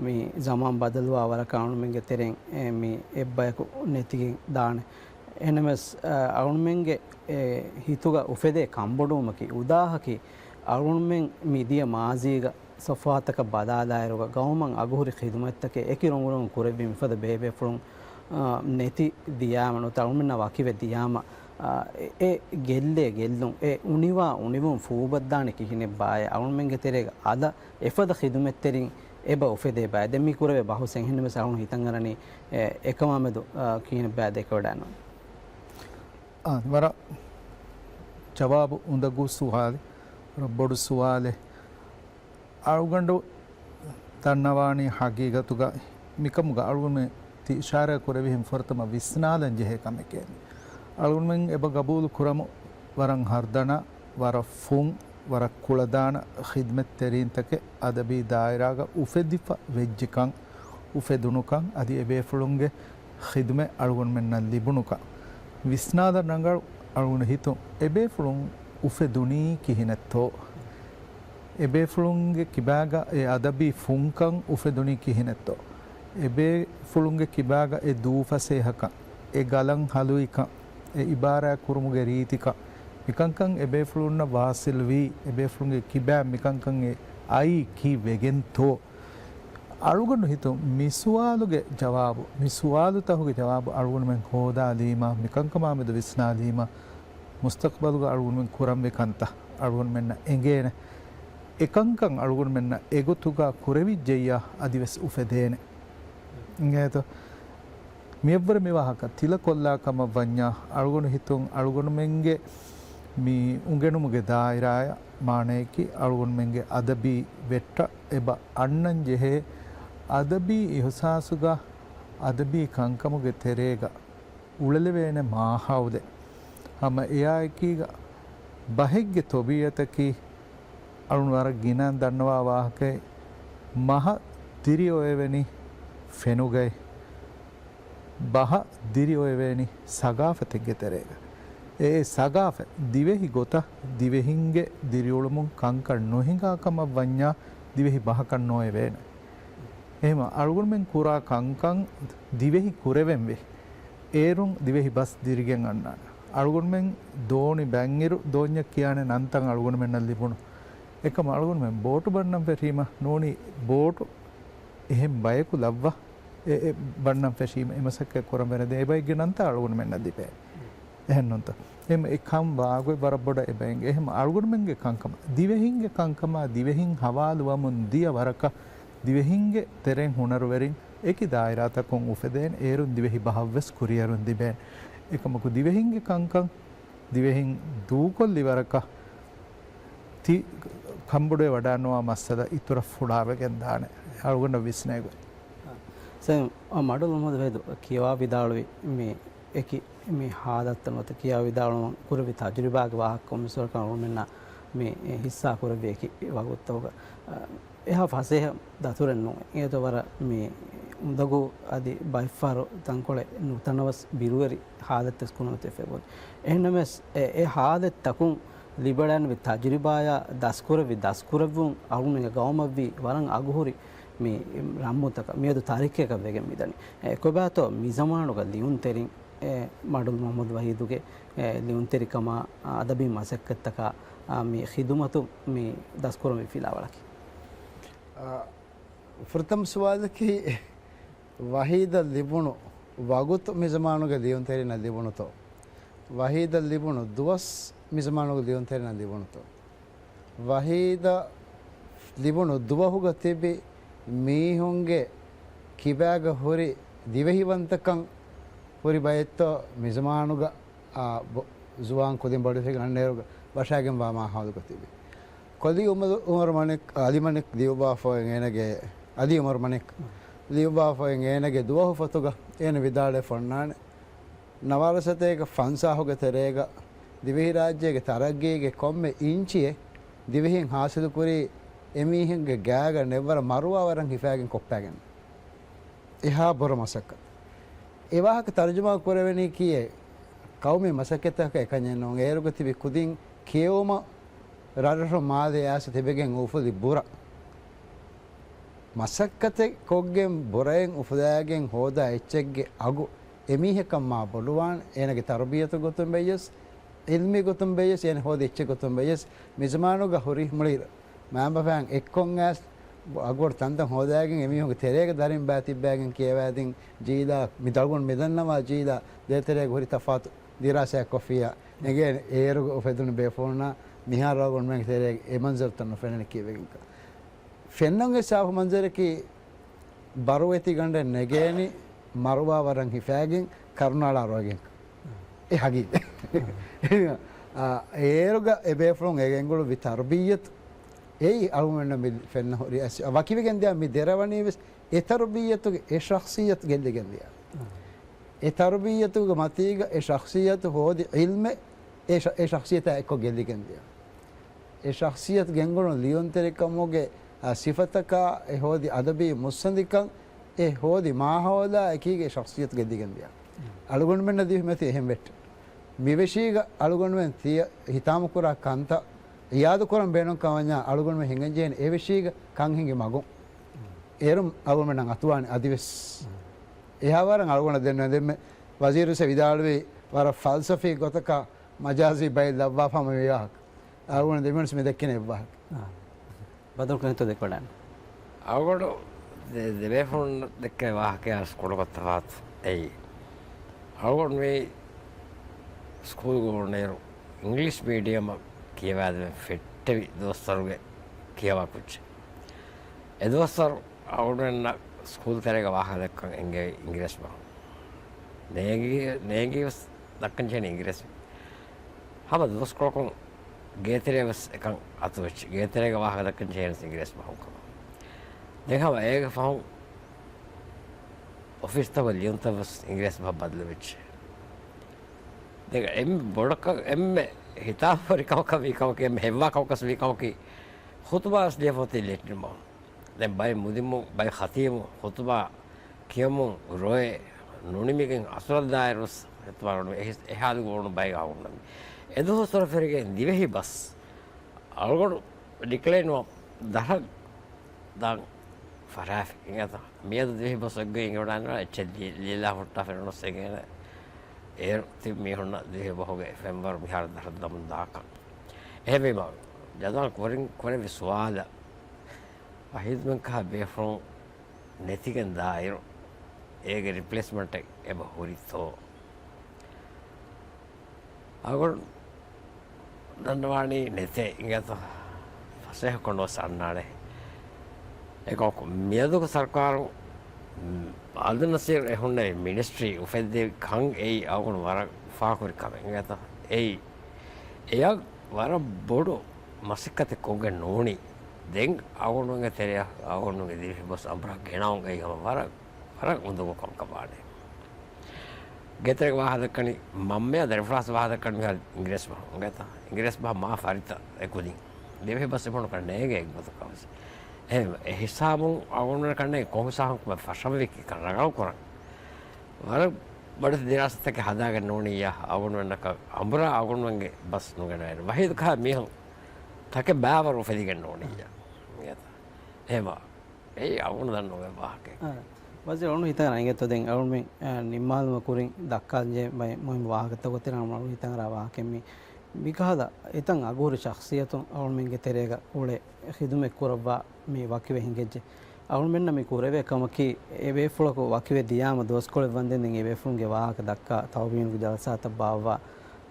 މި ޒަމާން ބަދަލުވާ ވަރަކަށް އަޅުމެންގެ ތެރެއިން، އެ، މި އެއްބަޔަކު ނެތިގެން ދާނެ. އެހެންނަމަވެސް، އަ، އަޅުމެންގެ، އެ، ހިތުގަ އުފެދޭ ކަންބޮޑުވުމަކީ އުދާހަކީ އަޅުމެން މިދިޔަ މާޒީގަ ސޮފްހާތަކަށް ބަލާލާއިރުގަ ގައުމަށް އަގުހުރި ޚިދުމަތްތަކެއް އެކި ރޮނގުރޮނގު ކުރެއްވި މިފަދަ ބޭބޭފުޅުން، އާ، ނެތި ދިޔާމަ ނުވަތަ އަޅުމެންނާ ވަކިވެ ދިޔާމަ، އާ، އެ، އެ ގެއްލޭ ގެއްލުން، އެ އުނިވާ އުނިވުން ފޫބައްދާނެ ކިހިނެއްބާއޭ؟ އަޅުމެންގެ ތެރޭގަ އަދަ އެފަދަ ޚިދުމަތްތެރިން އެބަ އުފެދޭ ބާ. ދެން މި ކުރެވޭ ބަހުސް އެހެންނަމަވެސް އަޅުން ހިތަށް އަރަނީ، އެ، އެކަމާމެދު، އާ، ކިހިނެއްބާ ދެކެވަޑައިނު. އާ، ވަރަށް ޖަވާބު އުނދަގޫ ސުވާލެއް، ވަރަށް ބޮޑު ސުވާލެއް. އަޅުގަނޑު ދަންނަވާނީ ހަގީގަތުގަ މިކަމުގަ އަޅުގަނޑުމެން ތި އިޝާރާތް ކުރެވިހެން ފުރަތަމަ ވިސްނާލަން ޖެހޭ ކަމެކޭ. އަޅުގަނޑުމެން އެބަ ގަބޫލު ކުރަމު ވަރަށް ހަރުދަނާ، ވަރަށް ފުން، ވަރަށް ކުޅަދާނަ ޚިދްމަތްތެރީންތަކެއް އަދަބީ ދާއިރާގަ އުފެދިފަ ވެއްޖެކަން، އުފެދުނުކަން، އަދި އެބޭފުޅުންގެ ޚިދުމަތް އަޅުގަނޑުމެންނަށް ލިބުނުކަން. ވިސްނާލަން ރަނގަޅު އަޅުގަނޑު ހިތުން އެބޭފުޅުން އުފެދުނީ ކިހިނެއްތޯ؟ އެބޭފުޅުންގެ ކިބާގަ އެ އަދަބީ ފުންކަން އުފެދުނީ ކިހިނެއްތޯ؟ އެބޭފުޅުންގެ ކިބާގަ އެ ދޫފަސޭހަކަން، އެ ގަލަން ހަލުއިކަން، އެ އިބާރާތް ކުރުމުގެ ރީތިކަން، މިކަންކަން އެބޭފުޅުންނަށް ވާސިލްވީ، އެބޭފުޅުންގެ ކިބާ މިކަންކަން އެ އައީ ކީއްވެގެންތޯ؟ އަޅުގަނޑު ހިތުން މި ސުވާލުގެ ޖަވާބު، މި ސުވާލުތަހުގެ ޖަވާބު އަޅުގަނޑުމެން ހޯދާލީމަ، މިކަންކަމާމެދު ވިސްނާލީމަ، މުސްތަޤްބަލުގަ އަޅުގަނޑުމެން ކުރަންވީ ކަންތައް އަޅުގަނޑުމެންނަށް އެނގޭނެ. އެކަންކަން އަޅުގަނޑުމެންނަށް އެގޮތުގަ ކުރެވިއްޖެއްޔާ އަދިވެސް އުފެދޭނެ. އިނގޭތޯ؟ މިއަށްވުރެ މި ވާހަކަ ތިލަކޮށްލާ ކަމަށް ވަންޏާ، އަޅުގަނޑު ހިތުން އަޅުގަނޑުމެންގެ މި އުނގެނުމުގެ ދާއިރާއަށް މާނަޔަކީ އަޅުގަނޑުމެންގެ އަދަބީ ވެއްޓަށް އެބަ އަންނަން ޖެހޭ އަދަބީ އިހުސާސުގަ އަދަބީ ކަންކަމުގެ ތެރޭގަ އުޅެލެވޭނެ މާހައުލެއް. ހަމަ އެއާއެކީގަ ބަހެއްގެ ތޮބީއަތަކީ އަޅުން ވަރަށް ގިނަ ދަންނަވާ ވާހަކައެއް، މަހަށް ދިރިއޮވެވެނީ ފެނުގައި، ބަހަށް ދިރިއޮވެވެނީ ސަގާފަތެއްގެ ތެރޭގަ. އެ، އެ ސަގާފަތް ދިވެހި ގޮތަށް ދިވެހިންގެ ދިރިއުޅުމުން ކަންކަން ނުހިނގާ ކަމަށް ވަންޏާ ދިވެހި ބަހަކަށް ނޯވެވޭނެ. އެހެންވީމަ އަޅުގަނޑުމެން ކުރާ ކަންކަން ދިވެހި ކުރެވެންވީ. އޭރުން ދިވެހި ބަސް ދިރިގެން އަންނާނެ. އަޅުގަނޑުމެން ދޯނި ބަންއިރު ދޯންޏަށް ކިޔާނެ ނަންތައް އަޅުގަނޑުމެންނަށް ލިބުނު. އެކަމަށް އަޅުގަނޑުމެން ބޯޓު ބަންނަން ފެށީމަ ނޫނީ ބޯޓު އެހެން ބަޔަކު ލައްވާ އެ، އެ ބަންނަން ފެށީމަ އެ މަސައްކަތް ކުރަން ވެރި ދެ އެބައެއްގެ ނަންތައް އަޅުގަނޑުމެންނަށް ލިބޭ. އެހެންނޫންތަ؟ އެހެން އެ ކަން ވާގޮތް ވަރަށް ބޮޑަށް އެބަ އެނގޭ. އެހެން އަޅުގަނޑުމެންގެ ކަންކަމާ، ދިވެހިންގެ ކަންކަމާ، ދިވެހިން ހަވާލުވަމުން ދިޔަ ވަރަކަށް ދިވެހިންގެ ތެރެއިން ހުނަރުވެރިން އެކި ދާއިރާތަކުން އުފެދޭން، އޭރުން ދިވެހި ބަހަށްވެސް ކުރިއެރުން ލިބޭން. އެކަމަކު ދިވެހިންގެ ކަންކަން ދިވެހިން ދޫކޮށްލި ވަރަކަށް ތި ކަންބޮޑުވެ ވަޑާނުވާ މައްސަލަ އިތުރަށް ފުޅާވެގެން ދާނެ އަޅުގަނޑަށް ވިސްނޭގޮތް. ސެ، މަޑުލު މުހައްމަދު ވަހީދު ކިޔަވާ ވިދާޅުވި މި އެކި މި ހާލަތްތައް ނުވަތަ ކިޔާ ވިދާޅުވުން ކުރެއްވި ތަޖުރިބާގެ ވާހަކަ ކޮންމެސްވަރަކަށް އަޅުގަނޑުމެންނަށް މި ހިއްސާ ކުރެއްވި އެކި ވަގުތުތަކުގަ، އެހާ ފަސޭހަ ދަތުރެއް ނޫން. އޭތޯ ވަރަށް މި އުނދަގޫ އަދި ބައެއްފަހަރު ތަންކޮޅެއް ނުތަނަވަސް ބިރުވެރި ހާލަތްތައް ކުރިމަތިވެފައި ބުނި. އެހެންނަމަވެސް، އެ، އެ ހާލަތްތަކުން ލިބިވަޑައިގެންނެވި ތަޖުރިބާއާ ދަސްކުރެއްވި ދަސްކުރެއްވުން އަޅުގަނޑުމެންގެ ގައުމަށްވީ ވަރަށް އަގުހުރި މި ރަންމުތަކަށް މިއަދު ތާރީޚަކަށް ވެގެން މިދަނީ. އެ، ކޮބާތޯ މި ޒަމާނުގަ ލިޔުންތެރިން، އެ، މަޑުލު މުހައްމަދު ވަހީދުގެ، އެ، ލިޔުންތެރިކަމާ، އަދަބީ މަސައްކަތްތަކާ، އާ، މި ޚިދުމަތު މި ދަސްކުރަންވީ ފިލާވަޅަކީ. އާ، ފުރަތަމަ ސުވާލަކީ ވަހީދަށް ލިބުނު ވަގުތު މި ޒަމާނުގެ ލިޔުންތެރިންނަށް ލިބުނުތޯ؟ ވަހީދަށް ލިބުނު ދުވަސް މި ޒަމާނުގެ ލިޔުންތެރިންނަށް ލިބުނުތޯ؟ ވަހީދަށް ލިބުނު ދުވަހުގަ ތިބި މީހުންގެ ކިބާގަ ހުރި ދިވެހިވަންތަކަން ހުރި ބައެއްތޯ މި ޒަމާނުގަ، އާ، ބޮ-، ޒުވާން ކުދިން ބޮޑުވެފައިގެން އަންނައިރުގަ ވަށާގެންވާ މާހައުލުގަ ތިބި. ކޮލީ އުމަރު، އުމަރު މަނިކް، އަލި މަނިކް ލިޔުއްވާފައި އޭނަގެ، އަލީ އުމަރު މަނިކް ލިޔުއްވާފައި އޭނަގެ ދުވަހު ފޮތުގަ އޭނަ ވިދާޅުވެފަ އޮންނާނެ. ނަވާރަ ސަތޭކަ ފަންސާހުގެ ތެރޭގަ ދިވެހިރާއްޖޭގެ ތަރައްގީގެ ކޮންމެ އިންޗިއެއް ދިވެހިން ހާސިލުކުރީ އެމީހެއްގެ ގާގަ ނެއްވަރަށް މަރުވާވަރަށް ހިފާގެން ކޮށްޕާގެން. އެހާ ބުރަ މަސައްކަތް. އެ ވާހަކަ ތަރުޖަމާ ކުރެވެނީ ކީއެއް؟ ޤައުމީ މަސައްކަތަކަށް އެކަންޏެއް ނޫން. އޭރުގަ ތިބި ކުދިން ކިޔެވުމަށް ރަށްރަށުން މާލެ އައިސް ތިބެގެން އުފުލި ބުރަ. މަސައްކަތެއް ކޮށްގެން ބުރައެއް އުފުލާގެން ހޯދާ އެއްޗެއްގެ އަގު އެމީހަކަށް މާ ބޮޑުވާން. އޭނަގެ ތަރުބިއްޔަތު ގޮތުން ބެއްޔަސް، ޢިލްމީ ގޮތުން ބެއްޔަސް، އޭނަ ހޯދި އެއްޗެއް ގޮތުން ބެއްޔަސް، މިޒަމާނުގަ ހުރި މުޅި މައިންބަފައިން އެއްކޮށް އައިސް އަގުބޮޑު ތަންތަން ހޯދާގެން އެމީހުންގެ ތެރޭގަ ދަރިން ބައި ތިއްބައިގެން ކިޔަވައިދިން ޖީލާ، މި އަޅުގަނޑު މިދަންނަވާ ޖީލާ ދޭތެރޭގަ ހުރި ތަފާތު ދިރާސާއެއް ކޮށްފިއްޔާ އެނގޭނެ. އޭރުގަ އުފެދުނު ބޭފުޅުންނާ މިހާރު އަޅުގަނޑުމެންގެ ތެރޭގަ އެ މަންޒަރުތައް ނުފެންނަނީ ކީއްވެގެންކަން. ފެންނަން އެއް ސާފު މަންޒަރަކީ ބަރުވެތިގަނޑެއް ނެގޭނީ މަރުވާވަރަށް ހިފާގެން ކަރުނާޅާ ރޮއިގެން. އެ ހަގީގަތް. އާ، އޭރުގަ އެ ބޭފުޅުން އެ ގެންގުޅުއްވި ތަރުބިއްޔަތު އެއީ އަޅުގަނޑަށް މި ފެންނަ ހުރި އަސް-، ވަކިވެގެން ދިޔަ މި ދެރަވަނީ ވެސް އެ ތަރުބިއްޔަތުގެ އެ ޝަޚްޞިއްޔަތު ގެއްލިގެން ދިޔަ. އެ ތަރުބިއްޔަތުގެ މަތީގަ އެ ޝަޚްޞިއްޔަތު ހޯދި ޢިލްމެއް އެ ޝަ-، އެ ޝަޚްޞިއްޔަތާ އެއްކޮށް ގެއްލިގެން ދިޔަ. އެ ޝަޚްޞިއްޔަތު ގެންގުޅުނު ލިޔުންތެރިކަމުގެ، އާ، ސިފަތަކާ، އެ ހޯދި އަދަބީ މުއްސަނދިކަން، އެ ހޯދި މާހައުލާ އެކީގަ އެ ޝަޚްޞިއްޔަތު ގެއްލިގެން ދިޔަ. އަޅުގަނޑުމެންނަށް ދިވެހި މަތި އެހެން ވެއްޓެ. މިވެށީގަ އަޅުގަނޑުމެން ތިޔަ ހިތާމަކުރާ ކަންތައް އިޔާދުކުރަން ބޭނުންކަމަށް ވަންޏާ އަޅުގަނޑުމެން ހިނގަންޖެހޭނެ އެ ވެށީގަ ކަން ހިނގި މަގުން. އޭރުން އަޅުގަނޑުމެންނަށް އަތުވާނެ އަދިވެސް. އެހާވަރަށް އަޅުގަނޑަށް ދެން ނުދެންމެ ވަޒީރު ވިދާޅުވީ ވަރަށް ފަލްސަފީ ގޮތަކަށް މަޖާޒީ ބައެއް ލައްވާފަ ހަމަ މި ވާހަކަ. އަޅުގަނޑު ދެމިނުސް މި ދެއްކެނެ އެއްވާހަކަ. އާ. ބަދަލު ކުރިންތޯ ދެކޮޅަން. އަޅުގަނޑު ދެ-، ދެބޭފުޅުން ދެއްކެ ވާހަކަޔާ ކުޑަކޮށް ތަފާތު އެއީ. އަޅުގަނޑު މި ސްކޫލް ގުޅުނޭރު އިންގްލިޝް މީޑިއަމަށް ކިޔަވާދެމެ ފެއްޓެވި ދުވަސްވަރުގެ ކިޔަވާ ކުއްޖެއް. އެދުވަސްވަރު އަޅުގަނޑުމެންނަށް ސްކޫލް ތެރޭގަ ވާހަކަ ދައްކަން އެނގޭ އިނގިރޭސި ބަހުން. ނޭނގި، ނޭނގީވެސް ދައްކަން ޖެހެނީ އިނގިރޭސި. ހަމަ ދުވަސްކޮޅަކުން ގޭތެރޭ ވެސް އެކަން އަތުވެއްޖެ. ގޭތެރޭގަ ވާހަކަ ދައްކަން ޖެހޭނީ އިނގިރޭސި ބަހުން ކަމަށް. ދެން ހަމަ އޭގެ ފަހުން އޮފީސްތަކުގެ ލިޔުންތައް ވެސް އިނގިރޭސި ބަހަށް ބަދަލުވެއްޖެ. ދެން އެންމެ ބޮޑަކަށް، އެންމެ ހިތާފަރި ކަމަކަށް ވީ ކަމަކީ، އެންމެ ހެއްވާ ކަމަކަށް ވީ ކަމަކީ، ޚުތުބާ ވެސް ލިޔެފަ އޮތީ ލެޓްރިން ބަހުން. ދެން ބައެއް މުދިންމު، ބައެއް ޚަތީބު ޚުތުބާ ކިޔަމުން ރޮއެ ނުނިމިގެން އަސުރަށްދާއިރު ވެސް އެތުމާ އެ ހާލުގަ އުޅުނު ބައެއް އަޅުގަނޑު. އެދުވަސްވަރަށް ފެށިގެން ދިވެހި ބަސް އަޅުގަނޑު ޑިކްލޭން ދަށަށް ދާން ފަށާފި އިނގޭތަ؟ މިއަދު ދިވެހި ބަސް އެއްގޮތް އެނގިވަޑައިގެން އެއްޗެއް ލި-، ލިޔެލާ ހުއްޓާފަ ނުސް އެނގޭނެ. އޭރު ތިބި މީހުންނަށް ދިވެހި ބަހުގެ ފެންވަރު މިހާރު ދަށަށް ދަމުން ދާކަން. އެހެންވީމަ، ޖަދާން ކުރިން ކުރެއްވި ސުވާލަށް، ވަހީދުމެންކަހަލަ ބޭފުޅުން ނެތިގެން ދާއިރު، އޭގެ ރިޕްލޭސްމަންޓެއް އެބަ ހުރިތޯ؟ އަޅުގަނޑު ދަންނަވާނީ ނެތޭ އިނގޭތަ؟ ފަސޭހަކޮށް ނުވެސް އަންނާނެ. އެކަމަކު މިއަދުގެ ސަރުކާރުން، މް، އަބްދުލް ނަސީރު އެ ހުންނެވި މިނިސްޓްރީ އުފެއްދެވި ކަން އެއީ އަޅުގަނޑު ވަރަށް އުފާކުރި ކަމެއް އިނގޭތަ؟ އެއީ އެޔަށް ވަރަށް ބޮޑު މަސައްކަތެއް ކޮށްގެން ނޫނީ. ދެން އަޅުގަނޑުމެންގެ ތެރެއަށް އަޅުގަނޑުމެންގެ ދިވެހި ބަސް އަނބުރާ ގެނައުން އެއީ ހަމަ ވަރަށް، ވަރަށް އުނދަގޫ ކަމަކަށް ވާނެ. ގޭތެރޭގަ ވާހަކަ ދައްކަނީ މަންމަޔާ ދަރިފުޅާސް ވާހަކަ ދައްކަނީ މިހާރު އިނގިރޭސި ބަހުން އިނގޭތަ؟ އިނގިރޭސި ބަހަށް މާ ފަރިތަ އެކުދިން. ދިވެހި ބަސް އެމަނުކަން ނޭނގޭ އެއްގޮތަކަށް ވެސް. އެހެން އެ ހިސާބުން އަޅުގަނޑުމެން ކަންނޭނގެ ކޮން ހިސާބަކުން ފަށަންވީކީ ކަން ރަނގަޅު ކުރަން. ވަރަށް ބޮޑެތި ދިރާސާތަކެއް ހަދާގެން ނޫނިއްޔާ، އަޅުގަނޑުމެންނަކަށް އަނބުރާ އަޅުގަނޑުމެންގެ ބަސް ނުގެނައިރު. ވަހީދު ކަހަލަ މީހުން ތަކެއް ބައިވަރު އުފެދިގެން ނޫނިއްޔާ. އެހެމަ، އެއީ އަޅުގަނޑު ދަންނަ އޮވޭ ވާހަކައެއް. އާ، ވަޒީރު އަޅުގަނޑު ހިތަށް އަރާ އިނގޭތޯ ދެން އަޅުގަނޑުމެން، އާ، ނިންމާލުމަށް ކުރިން ދައްކާލަންޖެހޭ ބައެއް މުހިންމު ވާހަކަތައް ގޮތެއް އަޅުގަނޑު ހިތަށް އަރާ ވާހަކައެއް މީ. މިކަހަލަ އެތައް އަގުހުރި ޝަޚްޞިއްޔަތުން އަޅުގަނޑުމެންގެ ތެރޭގަ އުޅެ ޚިދުމަތް ކުރައްވާ މި ވަކިވެ ހިނގައްޖެ. އަޅުގަނޑުމެންނަށް މި ކުރެވޭ ކަމަކީ، އެ ބޭފުޅަކު ވަކިވެ ދިޔާމަ ދުވަސްކޮޅެއް ވަންދެން ދެން އެ ބޭފުޅުންގެ ވާހަކަ ދައްކާ ތައުވީނުގެ ޖަލްސާތައް ބާއްވާ،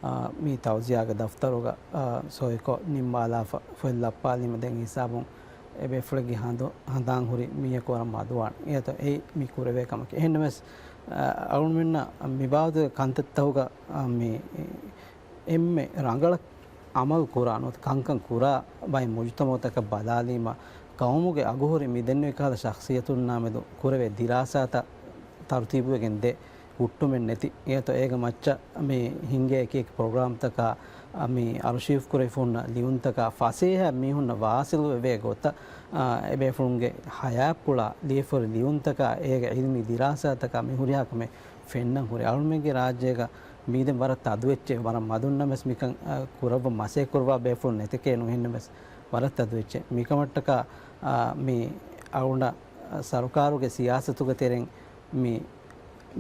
އާ، މި ތައުޒިޔާގެ ދަފްތަރުގަ، އާ، ސޮއިކޮށް ނިންމާލާފަ ފޮތް ލައްޕާލީމަ ދެން ހިސާބުން އެ ބޭފުޅެއްގެ ހަނދު، ހަނދާން ހުރި މީހަކު ވަރަށް މަދުވާނެ. އެއީތޯ އެއީ މި ކުރެވޭ ކަމަކީ. އެހެންނަމަވެސް، އާ، އަޅުގަނޑުމެންނަށް މި ބާވަތުގެ ކަންތައްތަކުގަ، އާ، މި އެންމެ ރަނގަޅަށް އަމަލު ކުރާ ނުވަތަ ކަންކަން ކުރާ ބައެއް މުޖުތަމަޢުތަކަށް ބަލާލީމަ، ޤައުމުގެ އަގުހުރި މިދެންނެވި ކަހަލަ ޝަޚްޞިއްޔަތުންނާމެދު ކުރެވޭ ދިރާސާތައް ތަރުތީބުވެގެން ދޭ. ހުއްޓުމެއް ނެތި. އެއަތޮ އޭގެ މައްޗަށް މި ހިންގޭ އެކި އެކި ޕްރޮގްރާމްތަކާ، މި އަރޝީވް ކުރެވިފަ ހުންނަ ލިޔުންތަކާ ފަސޭހަ މީހުންނަށް ވާސިލުވެވޭ ގޮތަށް، އާ، އެބޭފުޅުންގެ ހަޔާތްޕުޅާ ލިޔެފަހުރި ލިޔުންތަކާ އޭގެ ޢިލްމީ ދިރާސާތަކާ މި ހުރިހާ ކަމެއް ފެންނަން ހުރި. އަޅުމެންގެ ރާއްޖޭގަ މީދެން ވަރަށް ތަދު އެއްޗެއް، ވަރަށް މަދުންނަމަވެސް މިކަން، އާ، ކުރައްވަން މަސައްކަތް ކުރައްވާ ބޭފުޅުން ނެތެކޭ ނުހެންނަމަވެސް ވަރަށް ތަދު އެއްޗެއް. މިކަމަށްޓަކާ، އާ، މި އަޅުގަނޑަށް ސަރުކާރުގެ ސިޔާސަތުގެ ތެރެއިން މި،